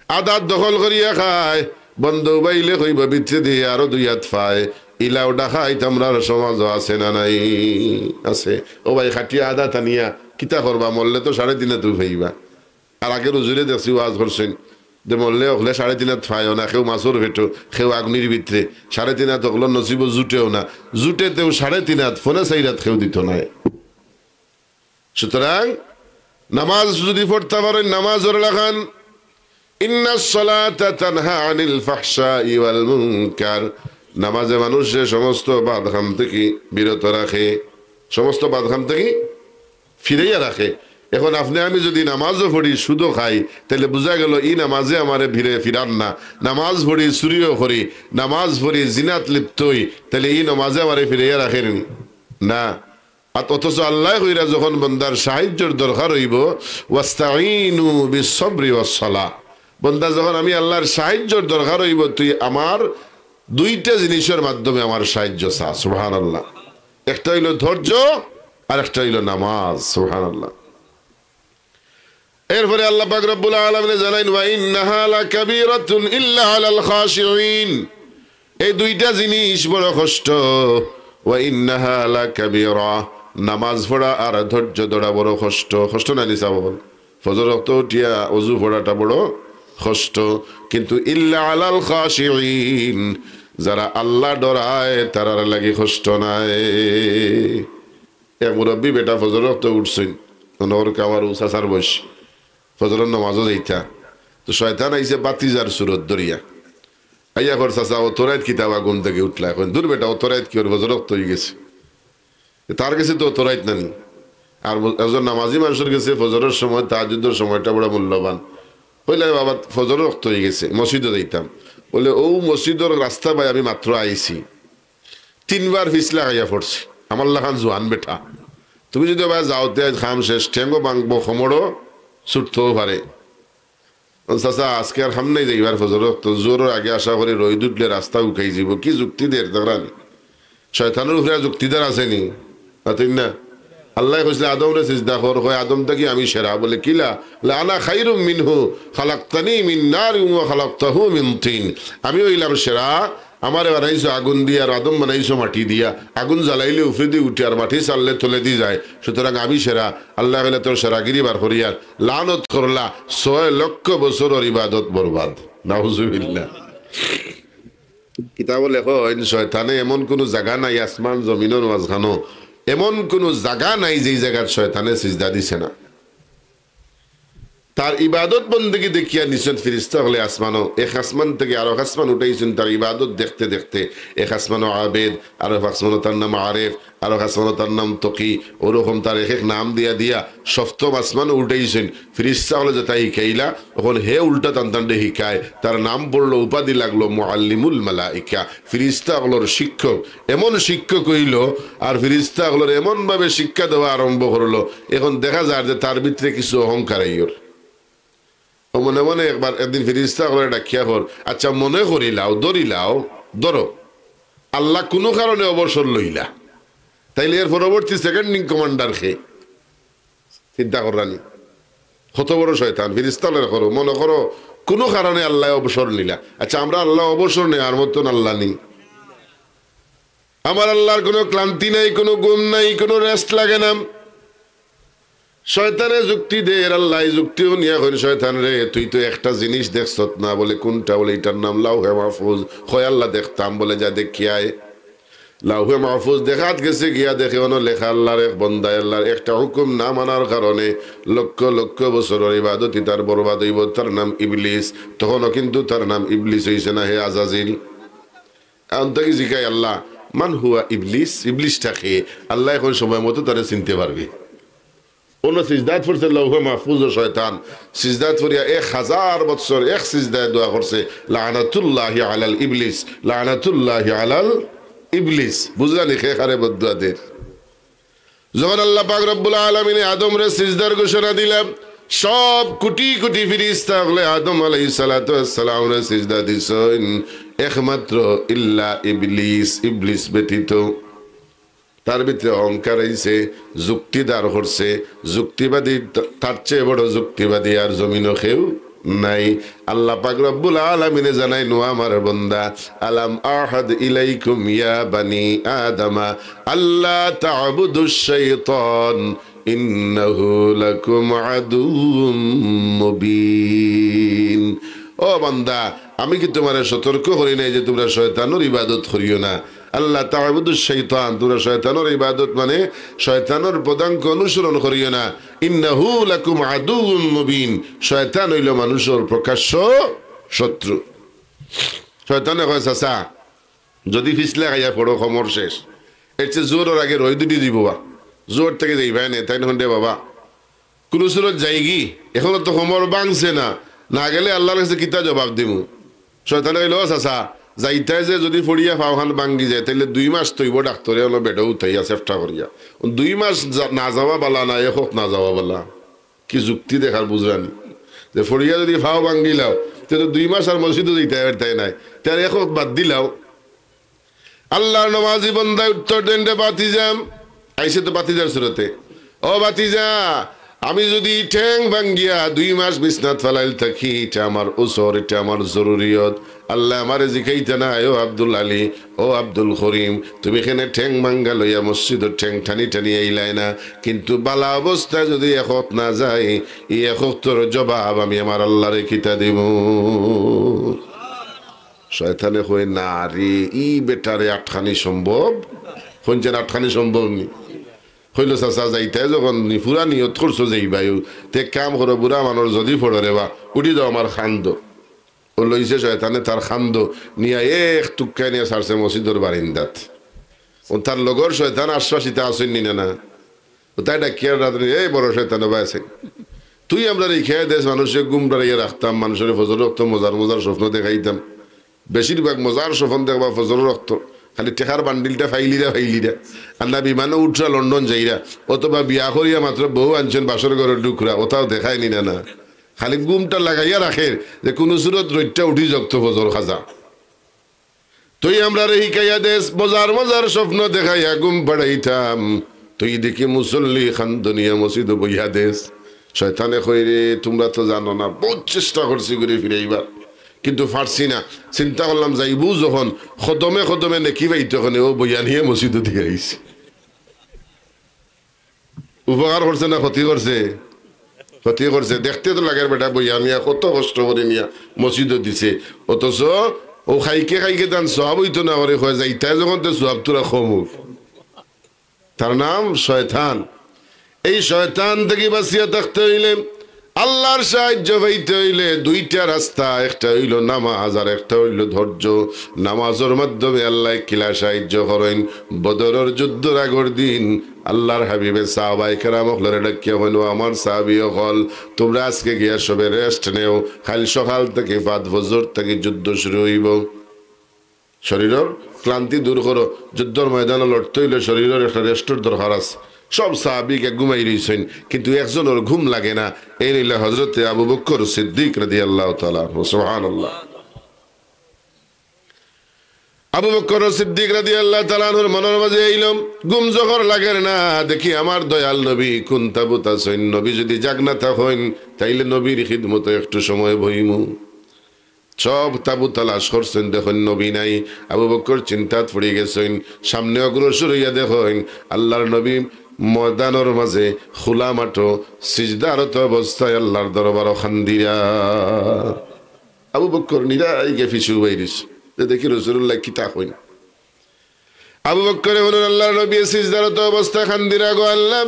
আদাত দখল করিয়া খায়, বন্দো উবাইলে কইবো ভিতরে দিয়া আরো দুই আত পায়। ইলাও ডাকাইত আমরার সমাজো আছে না নাই? আছে। ও ভাই, কাটিয়া আদাত আনিয়া কিতা করবা? মরলে তো সাড়ে তিন আত পাইবা। আর আগর হুজুরে দেখছি ওয়াজ করছইন, যে মরলে অকলে সাড়ে তিন আত পায়ও না, কেউ মাছর পেটো, কেউ আগুনির ভিতরে, সাড়ে তিন আত অকলর নসিবো জুটেও না, জুটে তেউ সাড়ে তিন আত, পৌনে চাইর আত কেউ দিতো নায়। সুতরাং নমাজ যুদি পড়তা পারইন, নমাজর লাখান, ইন্নাস সালাতা তানহা আনিল ফাহশাই ওয়াল মুনকার, নমাজে মানুষরে সমস্ত বদ কাম থাকি বিরত রাখে, সমস্ত বদ কাম থাকি ফিরাইয়া রাখে। এখন আপনে আমি যুদি নামাজও পড়ি, সুদও খাই, তাইলে বুঝা গেল ই নামাজে আমারে ফিরে ফিরার না। নামাজ পড়ি, চুরিও করি, নামাজ পড়ি, জিনাত লিপ্ত অই, তাইলে ই নামাজে আমারে ফিরাইয়া রাখের নি? না। আর অথচ আল্লায় কইরা যখন বন্দার সাহায্যর দরকার অইবো, "ওয়াস্তাইনু বিসসবরি ওয়াসসালাহ।" বন্দা যখন আমি আল্লার সাহায্যর দরকার অইবো, তুই আমার দুইটা জিনিসর মাধ্যমে আমার সাহায্য চা। সুবহানাল্লাহ। একটা অইলো ধৈর্য, আর একটা অইলো নামাজ। সুবহানাল্লাহ। এরপরে আল্লাহ পাক রব্বুল আলামিনে জানাইন, "ওয়া ইন্নাহা লাকাবীরাতুন ইল্লা আলাল খাশিঈন।" এই দুইটা জিনিস বড় কষ্ট। "ওয়া ইন্নাহা লাকাবীরা", নামাজ পড়া আর ধৈর্য ধরা বড় কষ্ট। কষ্ট না নি সাব? ফজর অক্ত উঠিয়া অজু পড়াটা বড় কষ্ট। কিন্তু "ইল্লা আলাল খাশিঈন", যারা আল্লাহ ডরায়, তারার লাগি কষ্ট নাই। এক মুরব্বী বেটা ফজর অক্ত উঠছইন, অনর কামার উ চাচার বয়স, ফজরর নামাজও যাইতা। তো শয়তান আইছে বাতিজার সুরত ধরিয়া। আইয়া কর, "চাচা, অত রাইত কিতা বা ঘুম থাকি উঠলা?" কইন, "দূর বেটা, অত রাইত কিওর, ফজর অক্ত অইগেছে।" তার গেছে তো অত রাইত নানি। আর ব-, একজন নামাজি মানুষর গেছে ফজরর সময়, তাহাজ্জুদর সময়টা বড় মূল্যবান। কইলা, "বাবা, ফজরর অক্ত অইগেছে, মসজিদো যাইতাম।" বলে, "অউ মসজিদর রাস্তা বায় আমি মাত্র আইছি।" তিনবার পিছলা খাইয়া পড়ছি। আমার লাখান জোয়ান বেটা। তুমি যুদি বায় যাও, তে আইজ কাম শেষ, ঠেঙ্গো ভাঙবো, কোমরও ছুটতেও পারে। ও চাচা, আজকে আর সামনে যাইবার ফজর অক্ত, জোহরর আগে আশা করি রইদ উঠলে রাস্তা উকাই যাইবো। কি যুক্তি দের দেখরানি? শয়তানর উপরে আর যুক্তিদার আছে নি? মাতইন না? আল্লায় কইছলা, "আদমরে সিজদা কর", কয়, "আদম থাকি আমি সেরা।" বলে, "কিলা?" বলে, "আনা খাইরুম মিনহু, খালাকতানি মিন নারিন ওয়া খালাকতাহু মিন তিন।" আমি অইলাম সেরা, আমারে বানাইছো আগুন দিয়া আর আদম বানাইছো মাটি দিয়া। আগুন জ্বালাইলে উপরেদি উঠে আর মাটি ছাড়লে তলেদি যায়, সুতরাং আমি সেরা। আল্লায় কইলা, "তোর সেরাগিরি বার করিয়ার।" লানত করলা, ছয় লক্ষ বছরর ইবাদত বরবাদ। নাউজুবিল্লাহ। কিতাবো লেখইন, শয়তানে এমন কুনু জাগা নাই আসমান জমিনর মাঝখানো, এমন কুনু জাগা নাই যেই জাগাত শয়তানে সিজদা দিছে না। তার ইবাদত বন্দেগী দেখিয়া নিছইন ফিরিস্তা অকলে আসমানো, এক আসমান থাকি আরক আসমান উঠাইছইন, তার ইবাদত দেখতে দেখতে এক আসমানো আবেদ, আরক আসমানো তার নাম আরেফ, আরক আসমানো তার নাম তকি, ওরকম তার এক এক নাম দিয়া দিয়া সপ্তম আসমানো উঠাইছইন। ফিরিস্তা অকলে যেটা হিকাইলা, অখন হে উল্টা তান তানরে হিকায়, তার নাম পড়লো, উপাধি লাগলো মুআল্লিমুল মালাইকা, ফিরিস্তা অকলর শিক্ষক। এমন শিক্ষক অইলো, আর ফিরিস্তা অকলর এমন ভাবে শিক্ষা দেওয়া আরম্ভ করলো, অখন দেখা যার যে তার ভিতরে কিছু অহংকার আইয়র। ও মনে মনে একবার একদিন ফিরিস্তা অকলরে ডাকিয়া কর, "আচ্ছা, মনে করিলাও, ধরিলাও, ধরো, আল্লাহ কুনু কারণে অবসর লইলা, তাইলে এর পরবর্তী second in commander কে?" চিন্তা কররানি, কত বড় শয়তান। ফিরিস্তা অকলরে করো, মনে করো কুনু কারণে আল্লায় অবসর নিলা। আচ্ছা, আমরা আল্লাহ অবসর নেওয়ার মতন আল্লাহ নি? আমার আল্লাহর কুনু ক্লান্তি নাই, কুনু ঘুম নাই, কুনু rest লাগে না। শয়তানে যুক্তি দের, আল্লায় যুক্তি হুনিয়া কইন, "শয়তান রে, তুই তো একটা জিনিস দেখছত না।" বলে, "কুনটা?" বলে, "ইটার নাম লাউহে মাহফুজ।" কয়, "আল্লাহ দেখতাম।" বলে, "যা দেখিয়া আয়।" লাউহে মাহফুজ দেখাত গেছে, গিয়া দেখে অনো লেখা, আল্লাহর এক বন্দায় আল্লাহর একটা হুকুম না মানার কারণে লক্ষ লক্ষ বছরর ইবাদত ইতার বরবাদ অইবো। তার নাম ইবলিস। তখনও কিন্তু তার নাম ইবলিস অইছে না, হে আজাজিল। অখন থাকি জিকাই, "আল্লাহ, মান হুয়া ইবলিস?" ইবলিসটা কে? আল্লায় অখন সময় মতো তারে চিনতে পারবে। অনো সিজদাত পড়ছে লৌহে মাহফুজো শয়তান। সিজদাত পড়িয়া এক হাজার বৎসর এক সিজদায় দোয়া করছে, "লানাতুল্লাহি আলাল ইবলিস, লানাতুল্লাহি আলাল ইবলিস।" বুঝলানি কে কারে বদদোয়া দের? যখন আল্লাহ পাক রব্বুল আলামিনে আদমরে সিজদার ঘোষণা দিলা, সব কোটি কোটি ফিরিস্তা অকলে আদম আলাইহিস সালাতু ওয়াস সালামরে সিজদা দিছইন, একমাত্র ইল্লা ইবলিস, ইবলিস ব্যতীত। তার ভিতরে অহংকার আইছে, যুক্তি দাঁড় করছে, যুক্তিবাদী, তা-, তার চেয়ে বড় যুক্তিবাদী আর জমিনো কেউ নাই। আল্লাহ পাক রব্বুল আলামিনে জানাইন, "ও আমার বন্দা, আলাম আহাদ ইলাইকুম ইয়া বানি আদামা আল্লা তা'বুদুশ শাইতান ইন্নাহু লাকুম আদুউম মুবিন।" ও বান্দা, আমি কি তোমারে সতর্ক করি নাই যে তোমরা শয়তানর ইবাদত করিও না? আল্লা তা'বুদুশ শাইতান, তোমরা শয়তানর ইবাদত মানে শয়তানর পদাঙ্ক অনুসরণ করিও না। ইন্নাহু লাকুম আদুউম মুবিন, শয়তান অইলো মানুষর প্রকাশ্য শত্রু। শয়তানে কয়, "চাচা, যদি পিছলা খাইয়া পড়ো, খমর শেষ। এর চেয়ে জোহরর আগে রইদ উঠি দিবো বা। জোহর থাকি যাইবায় নে।" তাইন কইন, "রে বাবা, কুনু সুরত যাইগি, এখনো তো কোমর ভাঙছে না, না গেলে আল্লার কাছে কিতা জবাব দিমু? শয়তানে কইলো, "ও চাচা, যাইতায় যে যুদি পড়িয়া পাওখান ভাঙ্গি যায়, তাইলে দুই মাস তো অইবো ডাক্তরে অনো বেডো উঠাইয়া চেষ্টা করিয়া। দুই মাস যা-, না যাওয়া বালা না, এক অক্ত না যাওয়া বালা।" কি যুক্তি দেখার বুঝরানি? যে পড়িয়া যুদি পাও ভাঙ্গিলাও, তে তো দুই মাস আর মসজিদো যাইতায় পারতায় নায়, তে আর এক অক্ত বাদ দিলাও। আল্লার নমাজি বন্দায় উত্তর দেইন, "রে ভাতিজা," আইছে তো ভাতিজার সুরতে, "ও ভাতিজা, আমি যুদি ঠেং ভাঙ্গিয়া দুই মাস বিছনাত ফালাইল থাকি, ইটা আমার ওসর, ইটা আমার জরুরিয়ত। আল্লায় আমারে জিকাইতা নায়, 'ও আব্দুল আলী, ও আব্দুল করিম, তুমি কেনে ঠেং ভাঙ্গা লইয়া মসজিদো ঠেং টানি টানি আইলায় না? কিন্তু বালা অবস্থায় যুদি এক অক্ত না যাই, ই এক অক্তর জবাব আমি আমার আল্লারে কিতা দিমু?'" শয়তানে কয়, "না রে, ই বেটারে আটকানি সম্ভব?" কইন যেন আটকানি সম্ভব নি। কইলো, "চাচা, যাইতায় যখন নি-, পুরা নিয়ত করছো যাইবায়ও, তে এক কাম করো, বুড়া মানুষ যুদি পড়ো রে বা, উঠি যাও আমার কান্দো।" ও লইছে শয়তানে তার কান্দো, নিয়া এক তুক্কায় নিয়া ছাড়ছে মসজিদর বারিন্দাত। ও তার লগর শয়তান আশ্বাসিতা আছইন নি না, না? ও তাই ডাকিয়া রাত্রে, "এই বড় শয়তান, ও ভাই আছে। তুই আমরারে হিকাইয়া দেস, মানুষরে ঘুম পাড়াইয়া রাখতাম, মানুষরে ফজর অক্ত মজার মজার স্বপ্ন দেখাইতাম। বেশিরভাগ মজার স্বপ্ন দেখবা ফজর অক্ত। খালি টেকার বান্ডিলটা ফাইলিরা ফাইলিরা। আর না বিমানো উঠরা লন্ডন যাইরা। অথবা বিয়া করিয়া মাত্র বউ আনছইন বাসর ঘরো ঢুকরা, অতাও দেখায় নি না, না। খালি ঘুমটা লাগাইয়া রাখের যে কুনু সুরত রইদটা উঠি যাউক তো ফজর কাজা।" তুই আমরারে হিকাইয়া দেস, মজার মজার স্বপ্ন দেখাইয়া ঘুম পাড়াইতাম। তুই দেখি মুসল্লি কান্দো নিয়া মসজিদো বইয়া দেস। শয়তানে কয়, "রে, তুমরা তো জানো না, বউত চেষ্টা করছি ঘুরি ফিরাইবার, কিন্তু পারছি না। চিন্তা করলাম, যাইবো যখন, কদমে কদমে নেকি পাইতো কেনে, ও বইয়া নিয়া মসজিদো দিয়া আইছি।" উপকার করছে না ক্ষতি করছে? ক্ষতি করছে। দেখতে তো লাগের বেটা বইয়া নিয়া কত কষ্ট করি নিয়া মসজিদো দিছে, অথচ ও খাইকে খাইকে তান সওয়াব অইতো না করি কয়, "যাইতায় যখন তে সওয়াব থুড়া কম অউক।" তার নাম শয়তান। এই শয়তান থাকি বাঁচিয়া থাকতে অইলে, আল্লার সাহায্য পাইতে অইলে দুইটা রাস্তা, একটা অইলো নামাজ আর একটা অইলো ধৈর্য। নামাজর মাধ্যমে আল্লায় কিলা সাহায্য করইন। বদরর যুদ্ধর আগর দিন আল্লার হাবিবে সাহাবায়ে কেরাম অকলরে ডাকিয়া কইন, "ও আমার সাহাবি অকল, তুমরা আজকে গিয়া সবে rest নেও, কাইল সকাল থাকি, ফাদ ফজর থাকি যুদ্ধ শুরু অইবো। শরীরর ক্লান্তি দূর করো, যুদ্ধর ময়দানো লড়তে অইলে শরীরর একটা rest-র দরকার আছে।" সব সাহাবি গিয়া ঘুমাই রইছইন, কিন্তু একজনর ঘুম লাগে না। এইন অইলা হযরতে আবু বকর সিদ্দিক রাদিয়াল্লাহু তাআলা আনহু। সুবহানাল্লাহ। আবু বকর সিদ্দিক রাদিয়াল্লাহু তাআলা আনহুর মনর মাঝে আইলো, ঘুম যখন লাগের না, দেখি আমার দয়াল নবী কুন তাবুত আছইন। নবী যুদি জাগনা থাকইন, তাইলে নবীর খিদমতো একটু সময় বইমু। সব তাবু তালাশ করছইন, দেখইন নবী নাই। আবু বকর চিন্তাত পড়ি গেছইন। সামনে অগ্রসর অইয়া দেখইন আল্লার নবী ময়দানর মাঝে খোলা মাঠো সিজদারত অবস্থায় আল্লার দরবারো কান্দিরা। আবু বকর নিরাই গিয়া পিছু বাইরিছ, যে দেখি রাসুলুল্লায় কিতা কইন। আবু বকরে কইন, "আল্লার নবী, সিজদারত অবস্থায় কান্দিরা গো আল্লাহ,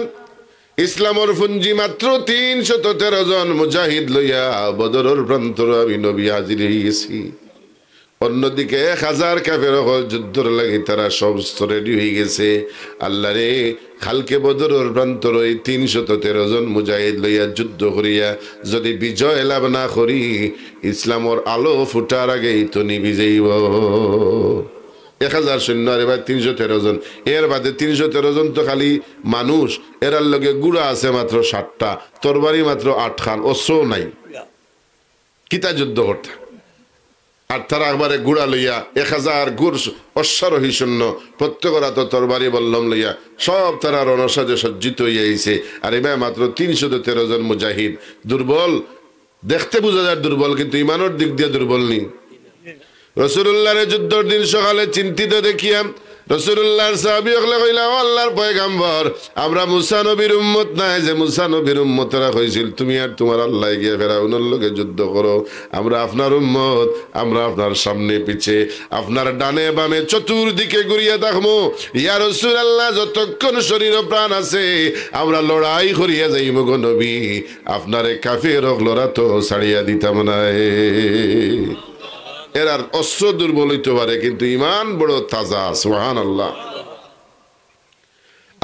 ইসলামর পুঞ্জি মাত্র তিনশত তেরো জন মুজাহিদ লইয়া বদরর প্রান্তরো আমি নবী হাজির অইগেছি। অন্যদিকে এক হাজার কাফের অকল যুদ্ধর লাগি তারা সব ready অইগেছে। আল্লারে, কালকে বদরর প্রান্তরো এই তিনশত তেরো জন মুজাহিদ লইয়া যুদ্ধ করিয়া যুদি বিজয় লাভ না করি, ইসলামর আলো ফুটার আগেই তো নিবি যাইবো।" এক হাজার সৈন্য আর এবার তিনশো তেরো জন, এর বাদে তিনশো তেরো জন তো খালি মানুষ, এরার লগে ঘুড়া আছে মাত্র সাতটা, তরবারি মাত্র আটখান, অস্ত্রও নাই। কিতা যুদ্ধ করতা? আর তারা একবারে ঘুড়া লইয়া এক হাজার ঘোড়, অশ্বারোহী সৈন্য, প্রত্যেকর আতো তরবারি বল্লম লইয়া সব তারা রণসাজে সজ্জিত অইয়া আইছে। আর এবার মাত্র তিনশো তেরো জন মুজাহিদ, দুর্বল, দেখতে বুঝা যায় দুর্বল, কিন্তু ইমানর দিক দিয়া দুর্বল নি। রাসুলুল্লারে যুদ্ধর দিন সকালে চিন্তিত দেখিয়া রাসুলুল্লার সাহাবি অকলে কইলা, "ও আল্লার পয়গাম্বর, আমরা মুসা নবীর উম্মত নায় যে মুসা নবীর উম্মতরা কইছিল, 'তুমি আর তুমার আল্লায় গিয়া ফেরাউনর লগে যুদ্ধ করো।' আমরা আপনার উম্মত, আমরা আপনার সামনে পিছে, আপনার ডানে বামে চতুর্দিকে ঘুরিয়া থাকমু।" ইয়া রাসুলুল্লাহ, যতক্ষণ শরীর ও প্রাণ আছে আমরা লড়াই করিয়া যাইমু গো নবী, আপনারে কাফের অকলর আতো ছাড়িয়া দিতাম নায়। এরার অস্ত্র দুর্বল অইতো পারে, কিন্তু ইমান বড় তাজা। সুবহানাল্লাহ।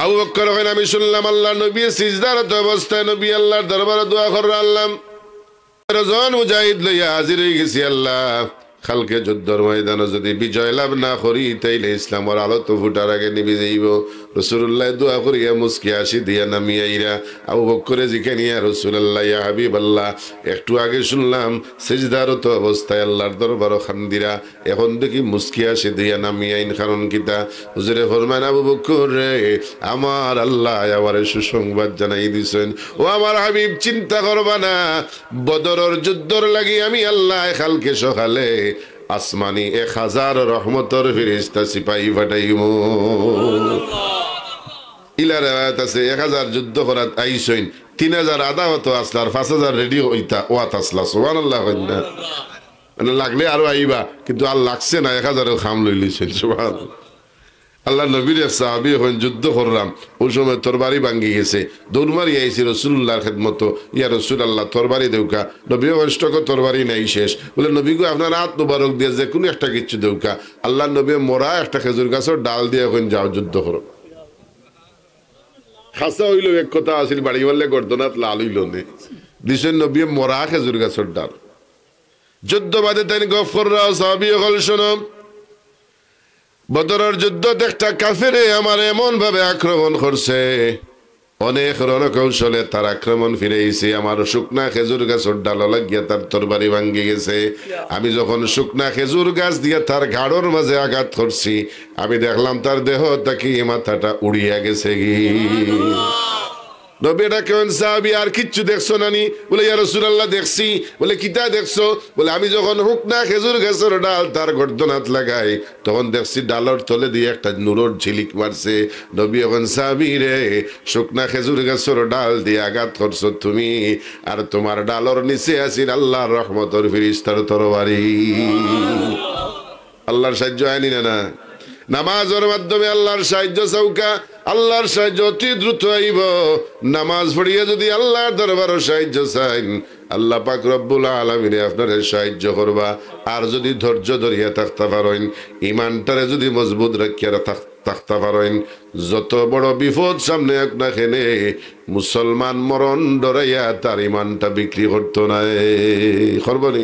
আবু বকর কইন, আমি শুনলাম আল্লার নবী সিজদারত অবস্থায় নবী আল্লার দরবারো দোয়া কররা আল্লাহ। তেরো জন মুজাহিদ লইয়া হাজির অইগেছি আল্লাহ। কালকে যুদ্ধর ময়দানো যুদি বিজয় লাভ না করি, তাইলে ইসলামর আলো তো ফুটার আগে নিবি যাইবো। রাসুলুল্লায় দোয়া করিয়া মুস্কি হাসি দিয়া নামি আইরা। আবু বকরে জিকাইন, ইয়া রাসুলাল্লাহ, ইয়া হাবিবাল্লাহ, একটু আগে শুনলাম সিজদারত অবস্থায় আল্লার দরবারো কান্দিরা, এখন দেখি মুস্কি হাসি দিয়া নামি আইন, কারণ কিতা? হুজুরে ফরমাইন, আবু বকর রে, আমার আল্লায় আমারে সুসংবাদ জানাই দিছইন। ও আমার হাবিব, চিন্তা করবা না, বদরর যুদ্ধর লাগি আমি আল্লায় কালকে সকালে আসমানি এক হাজার রহমতর ফিরিস্তা সিপাহি পাঠাইমু। ইলা রেওয়ায়াত আছে, এক হাজার যুদ্ধ করাত আইছইন, তিন হাজার আধা অত আছলা, আর পাঁচ হাজার রেডি অইতা, ওয়াত আছলা। সুবহানাল্লাহ কইন না? মানে লাগলে আরো আইবা, কিন্তু আর লাগছে না, এক হাজারেও কাম লইলিছইন। সুবহানাল্লাহ। আল্লার নবীর এক সাহাবী কইন, যুদ্ধ কররাম, অউ সময় তরবারি ভাঙ্গি গেছে, দৌড় মারি আইছি রাসুলুল্লার খেদমতো, ইয়া রাসুলাল্লাহ, তরবারি দেউক্কা। নবীয়ে কইন, স্টকো তরবারি নাই, শেষ। বলে, নবী গো, আপনার আত মুবারক দিয়া যেকুনু একটা কিচ্ছু দেউক্কা। আল্লার নবীয়ে মরা একটা খেজুর গাছর ডাল দিয়া কইন, যাও, যুদ্ধ করো। হাছা অইলো এক কথা আছিল, বাড়ি মারলে গর্দনাত লাল অইলো নে। দিছইন নবীয়ে মরা খেজুর গাছর ডাল। যুদ্ধ বাদে তাইন গফ কররা, সাহাবী অকল শুনো, বদরর যুদ্ধত একটা কাফেরে আমারে এমন ভাবে আক্রমণ করছে, অনেক রণকৌশলে তার আক্রমণ ফিরাইছি। আমার শুকনা খেজুর গাছর ডালো লাগিয়া তার তরবারি ভাঙ্গি গেছে। আমি যখন শুকনা খেজুর গাছ দিয়া তার ঘাড়র মাঝে আঘাত করছি, আমি দেখলাম তার দেহ থাকি মাথাটা উড়িয়া গেছেগি। নবীয়ে ডাক কইন, সাহাবী, আর কিচ্ছু দেখছো না নি? বলে, ইয়া রাসুলাল্লাহ, দেখছি। বলে, কিতা দেখছো? বলে, আমি যখন হুকনা খেজুর গাছর ডাল তার গর্দনাত লাগাই, তখন দেখছি ডালর তলেদি একটা নূরর ঝিলিক মারছে। নবীয়ে কইন, সাহাবী রে, শুকনা খেজুর গাছর ডাল দিয়া আঘাত করছো তুমি, আর তুমার ডালর নিচে আছিল আল্লার রহমতর ফিরিস্তার তরবারি। আল্লার সাইয্য আইনি না, না? নামাজর মাধ্যমে আল্লার সাইয্য চাউক্কা, আল্লার সাইয্য অতি দ্রুত আইবো। নামাজ পড়িয়া যুদি আল্লার দরবারো সাইয্য চাইন, আল্লাহ পাক রব্বুল আলামিনে আপনারে সাইয্য করবা। আর যুদি ধৈর্য ধরিয়া থাকতা পারইন, ইমানটারে যুদি মজবুত রাখিয়া থাক-, থাকতা পারইন, যত বড় বিপদ সামনে আউক না কেনে, মুসলমান মরণ ডরাইয়া তার ইমানটা বিক্রি করতো নায়। করবো নি?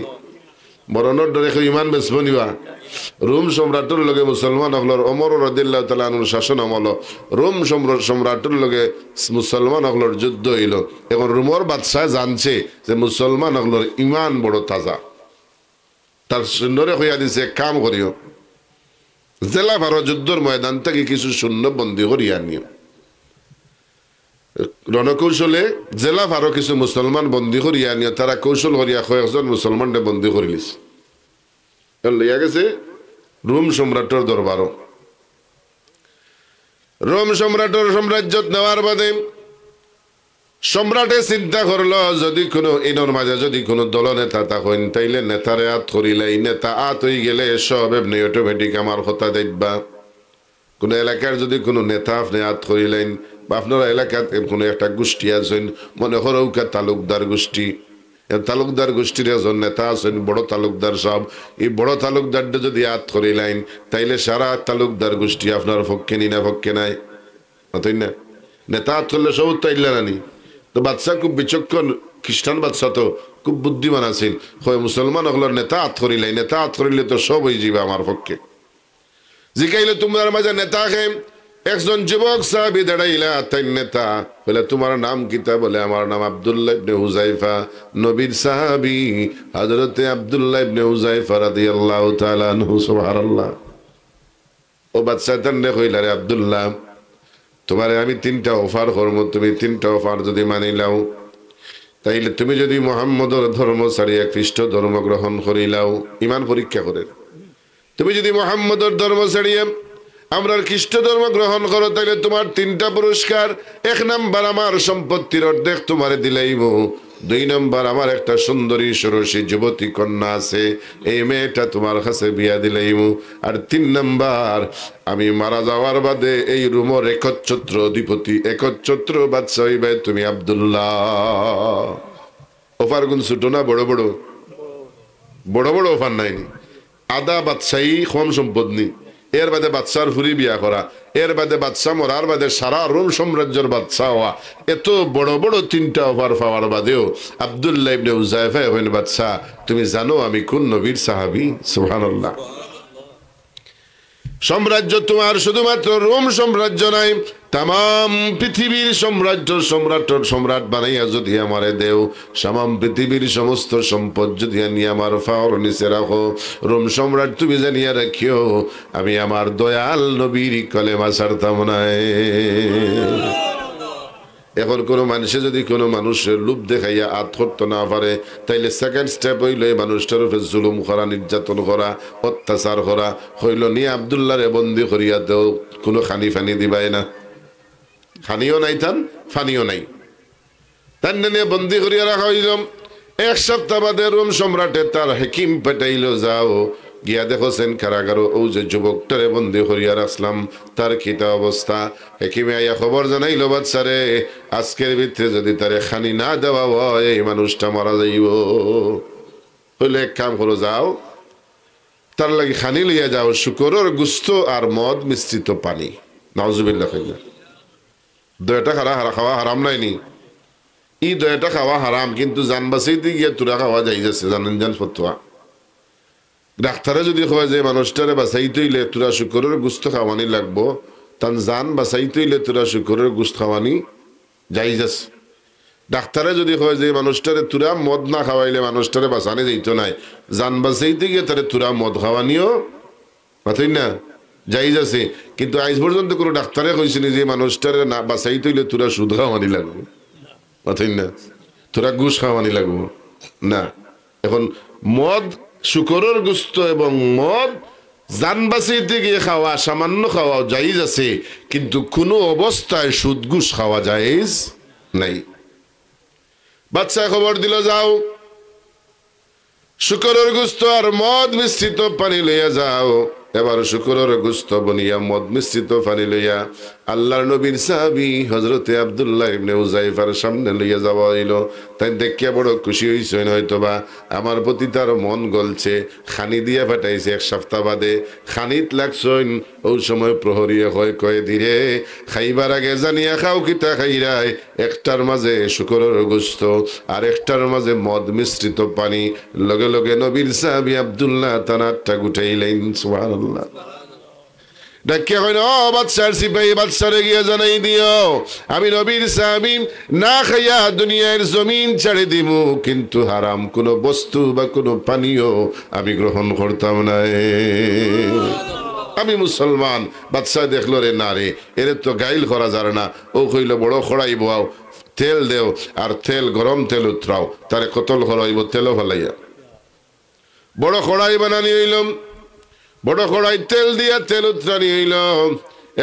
মরণর ডরে কেউ ইমান বেচবো নি বা? রোম সম্রাটর লগে মুসলমান অকলর, ওমর রাদিয়াল্লাহু তাআলা আনহুর শাসন আমলো রোম সম্র-, সম্রাটর লগে মুসলমান অকলর যুদ্ধ অইলো। এখন রোমর বাদশায় জানছে যে মুসলমান অকলর ইমান বড় তাজা। তার সৈন্যরে কইয়া দিছে, এক কাম করিও, যেলা পারো যুদ্ধর ময়দান থাকি কিছু সৈন্য বন্দী করিয়া আনিও। রণকৌশলে যেলা পারো কিছু মুসলমান বন্দী করিয়া আনিয়া, তারা কৌশল করিয়া কয়েকজন মুসলমানরে বন্দী করিলিছে। এখন লইয়া গেছে রোম সম্রাটর দরবারো। রোম সম্রাটর সাম্রাজ্যত নেওয়ার বাদে সম্রাটে চিন্তা করলো, যুদি কুনু ইনর মাঝে যুদি কুনু দলনেতা থাকইন, তাইলে নেতারে আত করিলাই, নেতা আত অইগেলে সব এমনে automatic আমার কথা দেখবা। কুনু এলাকার যুদি কুনু নেতা আপনে আত করিলাইন, বা আপনারা এলাকাত কুনু একটা গুষ্টি আছইন, মনে করউক্কা তালুকদার গুষ্টি, এ তালুকদার গুষ্টির একজন নেতা আছইন, বড় তালুকদার সাব, ই বড় তালুকদাররে যুদি আত করিলাইন, তাইলে সারা তালুকদার গুষ্টি আপনার পক্ষে নি না পক্ষে নায়? মাতইন না? নেতা আত করলে সব উত্তর ইল্লা নানি? তো বাদশা খুব বিচক্ষণ, খ্রিস্টান বাদশা তো খুব বুদ্ধিমান আছিল, কয়, মুসলমান অকলর নেতা আত করিলাই, নেতা আত করিলে তো সব অইযিবা আমার পক্ষে। জিকাইলো, তুমরার মাঝে নেতা কে? একজন যুবক সাহাবী দাঁড়াইলা, তাইন নেতা। বলে, তুমার নাম কিতা? বলে, আমার নাম আব্দুল্লাহ ইবনে হুযায়ফা, নবীর সাহাবী হযরতে আব্দুল্লাহ ইবনে হুযায়ফা রাদিয়াল্লাহু তাআলা আনহু। সুবহানাল্লাহ। ও বাদশা তানরে কইলা, রে আব্দুল্লাহ, তুমারে আমি তিনটা offer করমু, তুমি তিনটা offer যুদি মানিলাও, তাইলে তুমি যুদি মুহাম্মদর ধর্ম ছাড়িয়া খ্রিস্ট ধর্ম গ্রহণ করিলাও, ইমান পরীক্ষা করের, তুমি যুদি মুহাম্মদর ধর্ম ছাড়িয়া আমরার খ্রিস্ট ধর্ম গ্রহণ করো, তাইলে তুমার তিনটা পুরস্কার। এক নাম্বার, আমার সম্পত্তির অর্ধেক তুমারে দিলাইমু। দুই নাম্বার, আমার একটা সুন্দরী সুরসী যুবতী কন্যা আছে, এই মেয়েটা তুমার কাছে বিয়া দিলাইমু। আর তিন নাম্বার, আমি মারা যাওয়ার বাদে এই রোমর একচ্ছত্র অধিপতি, একচ্ছত্র বাদশা অইবায় তুমি আব্দুল্লাহ। Offer গুন ছোট না বড় বড়? বড় বড় offer নায় নি? আধা বাদশাই কম সম্পদ নি? এর বাদে বাদশার ফুরি বিয়া করা, এর বাদে বাদশা মরার বাদে সারা রোম সাম্রাজ্যর বাদশা হওয়া, এত বড় বড় তিনটা অফার পাওয়ার বাদেও আব্দুল্লাহ ইবনে হুযায়ফায় কইন, "বাদশা, তুমি জানো আমি কোন নবীর সাহাবী?" সুবহানাল্লাহ। সাম্রাজ্য তোমার শুধুমাত্র রোম সাম্রাজ্য নাই, তামাম পৃথিবীর সাম্রাজ্য সম্রাট, সম্রাট বানাইয়া যদি আমারে দেও, তামাম পৃথিবীর সমস্ত সম্পদ যদি আনি আমার পাওর নিচে রাখো, রোম সম্রাট তুমি জানিয়া রাখিও, আমি আমার দয়াল নবীর কলেমা ছাড়তাম নায়। এখন কোনো মানুষে যদি কোনো মানুষের লোভ দেখাইয়া আত করতো না পারে, তাইলে সেকেন্ড স্টেপ হইল এই মানুষটার উপরে জুলুম করা, নির্যাতন করা, অত্যাচার করা। কইল, "নি আব্দুল্লাহরে বন্দি করিয়া দেও, কোনো খানি ফানি দিবায় না।" খানিও নাই তান, ফানিও নাই। তান নিয়া বন্দি করিয়া রাখা হইল। এক সপ্তাহ বাদে রোম সম্রাটে তার হাকিম পাঠাইল, "যাও, গিয়া দেখো সেন কারাগারো ও যে যুবকটারে বন্দি করিয়া রাখলাম, তার কিতা অবস্থা?" হাকিমে আইয়া খবর জানাইল, "বাদশারে, আজকের ভিতরে যদি তারে খানি না দেওয়া হয়, এই মানুষটা মারা যাইব।" কইল, "এক কাম করো, যাও, তার লাগি খানি লইয়া যাও, শুকরর গুস্ত আর মদ মিশ্রিত পানি।" নাউজুবিল্লাহ কইলা। দুইটা খারা, হারা-, খাওয়া হারাম নায়নি? ই দুইটা খাওয়া হারাম, কিন্তু জান বাঁচাইতে গিয়া থুড়া খাওয়া জায়েজ আছে, জানইন জান ফতোয়া। ডাক্তারে যদি কয় যে মানুষটারে বাঁচাইতে অইলে থুড়া শুকরর গুস্ত খাওয়ানি লাগবো, তান জান বাঁচাইতে অইলে থুড়া শুকরর গুস্ত খাওয়ানি জায়েজ আছে। ডাক্তারে যদি কয় যে মানুষটারে থুড়া মদ না খাওয়াইলে মানুষটারে বাঁচানি যাইতো নায়, জান বাঁচাইতে গিয়া তারে থুড়া মদ খাওয়ানিও, মাতইন না, জায়েজ আছে। কিন্তু আইজ পর্যন্ত কোনো ডাক্তারে কইছইন নি যে মানুষটারে না বাঁচাইতে অইলে থুড়া সুদ খাওয়ানি লাগবো, মাতইন না, থুড়া ঘুষ খাওয়ানি লাগবো না। এখন মদ, শুকরর গুস্ত এবং মদ জান বাঁচাইতে গিয়া খাওয়া, সামান্য খাওয়া জায়েজ আছে, কিন্তু কোনো অবস্থায় সুদ ঘুষ খাওয়া জায়েজ নাই। বাদশায় খবর দিল, "যাও, শুকরর গুস্ত আর মদ মিশ্রিত পানি লইয়া যাও।" এবার শুকরর গুস্ত বনিয়া মদ মিশ্রিত পানি লইয়া আল্লাহর নবীর সাহাবী হযরতে আব্দুল্লাহ ইবনে হুযায়ফার সামনে লইয়া যাওয়া হইল। তাইন দেখিয়া বড় খুশি হইছইন, হয়তোবা আমার প্রতি তার মন গলছে, খানি দিয়া পাঠাইছে এক সপ্তাহ বাদে, খানিত লাগছইন। ওই সময় প্রহরীয়ে কয়, "কয়েদিরে, খাইবার আগে জানিয়া খাও কিতা খাইরায়, একটার মাঝে শুকরর গুস্ত আর একটার মাঝে মদ মিশ্রিত পানি।" লগে লগে নবীর সাহাবী আব্দুল্লাহ তান আতটা গুটাইলাইন। সুবহানাল্লাহ। ডাকিয়া কইন, "ও বাদশার সিপাহী, বাদশারে গিয়া জানাই দিও, আমি নবীর সাহাবী না খাইয়া দুনিয়ার জমিন ছাড়ি দিমু, কিন্তু হারাম কোনো বস্তু বা কোনো পানীয় আমি গ্রহণ করতাম নায়। আমি মুসলমান।" বাদশায় দেখলো, রে না রে, এরে তো গাইল করা যার না। ও কইল, "বড় কড়াই বওয়াও, তেল দেও, আর তেল, গরম তেল উতরাও, তারে কতল করা অইবো তেলো ফালাইয়া।" বড় কড়াই বানানি হইল, বড় কড়াই তেল দিয়া তেল উতরানি হইল।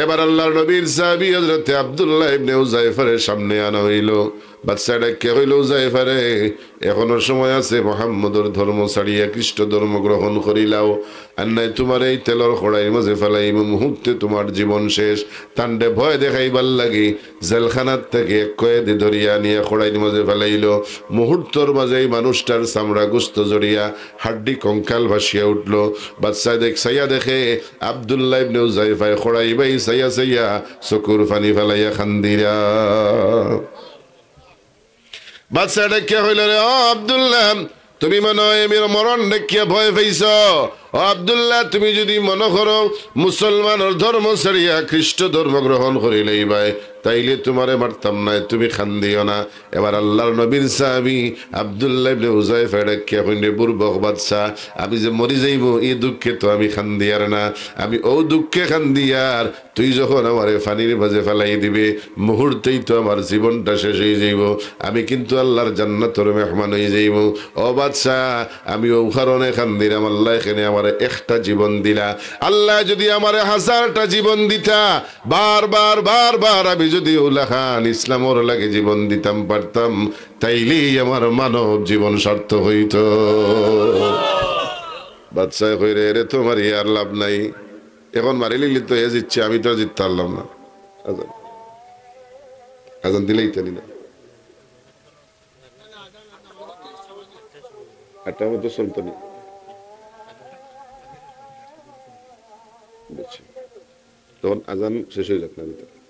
এবার আল্লাহর নবীর সাহাবী হযরতে আব্দুল্লাহ ইবনে হুযায়ফারে সামনে আনা হইল। বাদশায় ডাকিয়া কইল, "হুযায়ফারে, এখনো সময় আছে, মুহাম্মদর ধর্ম ছাড়িয়া খ্রিস্ট ধর্ম গ্রহণ করিলাও, আর নায় তোমারে এই তেলর কড়াইর মাঝে ফালাইমু, মুহূর্তে তোমার জীবন শেষ।" তানরে ভয় দেখাইবার লাগি জেলখানার থাকি এক কয়েদি ধরিয়া আনিয়া কড়াইর মাঝে ফালাইল। মুহূর্তর মাঝে এই মানুষটার চামড়া গোস্ত ঝরিয়া হাড্ডি কঙ্কাল ভাসিয়া উঠল। বাদশায় দেখ, চাইয়া দেখে আব্দুল্লাহ ইবনে হুযায়ফায় কড়াই বায় চাইয়া চাইয়া চকুর পানি ফালাইয়া কান্দিরা। বাদশায় ডাকিয়া কইল, "রে ও আব্দুল্লাহ, তুমি মনে হয় এমির মরণ দেখিয়া ভয় পাইছ। ও আব্দুল্লাহ, তুমি যদি মনে করো মুসলমানর ধর্ম ছাড়িয়া খ্রিস্ট ধর্ম গ্রহণ করিলাইবায়, তাইলে তোমারে মারতাম নায়, তুমি কান্দিও না।" এবার আল্লাহর নবীর সাহাবী আব্দুল্লাহ ইবনে হুযায়ফায় ডাকিয়া কইন, "রে বুরবক বাদশা, আমি যে মরি যাইমু, ই দুঃখে তো আমি কান্দিয়ার না, আমি অউ দুঃখে কান্দিয়ার, তুই যখন আমারে পানির মাঝে ফালাই দিবে, মুহূর্তেই তো আমার জীবনটা শেষ হয়ে যাইব, আমি কিন্তু আল্লাহর জান্নাতর মেহমান হয়ে যাইব। ও বাদশা, আমি অউ কারণে কান্দিরাম, আল্লায় কেনে আমারে একটা জীবন দিলা, আল্লায় যদি আমারে হাজারটা জীবন দিতা, বারবার বারবার আমি যদি অউ লাখান ইসলামর লাগি জীবন দিতাম পারতাম, তাইলেই আমার মানব জীবন সার্থক হইতো।" বাদশায় কইরা, "এরে তো মারি আর লাভ নাই, এখন মারিলিলে তো হে জিতছে, আমি তো আর জিততে পারলাম না।" আজান, আজান দিলেই তো নি না, আটটা মতো চলতো নি। বুঝছি। তখন আজান শেষ অই যাক না ভিতরে।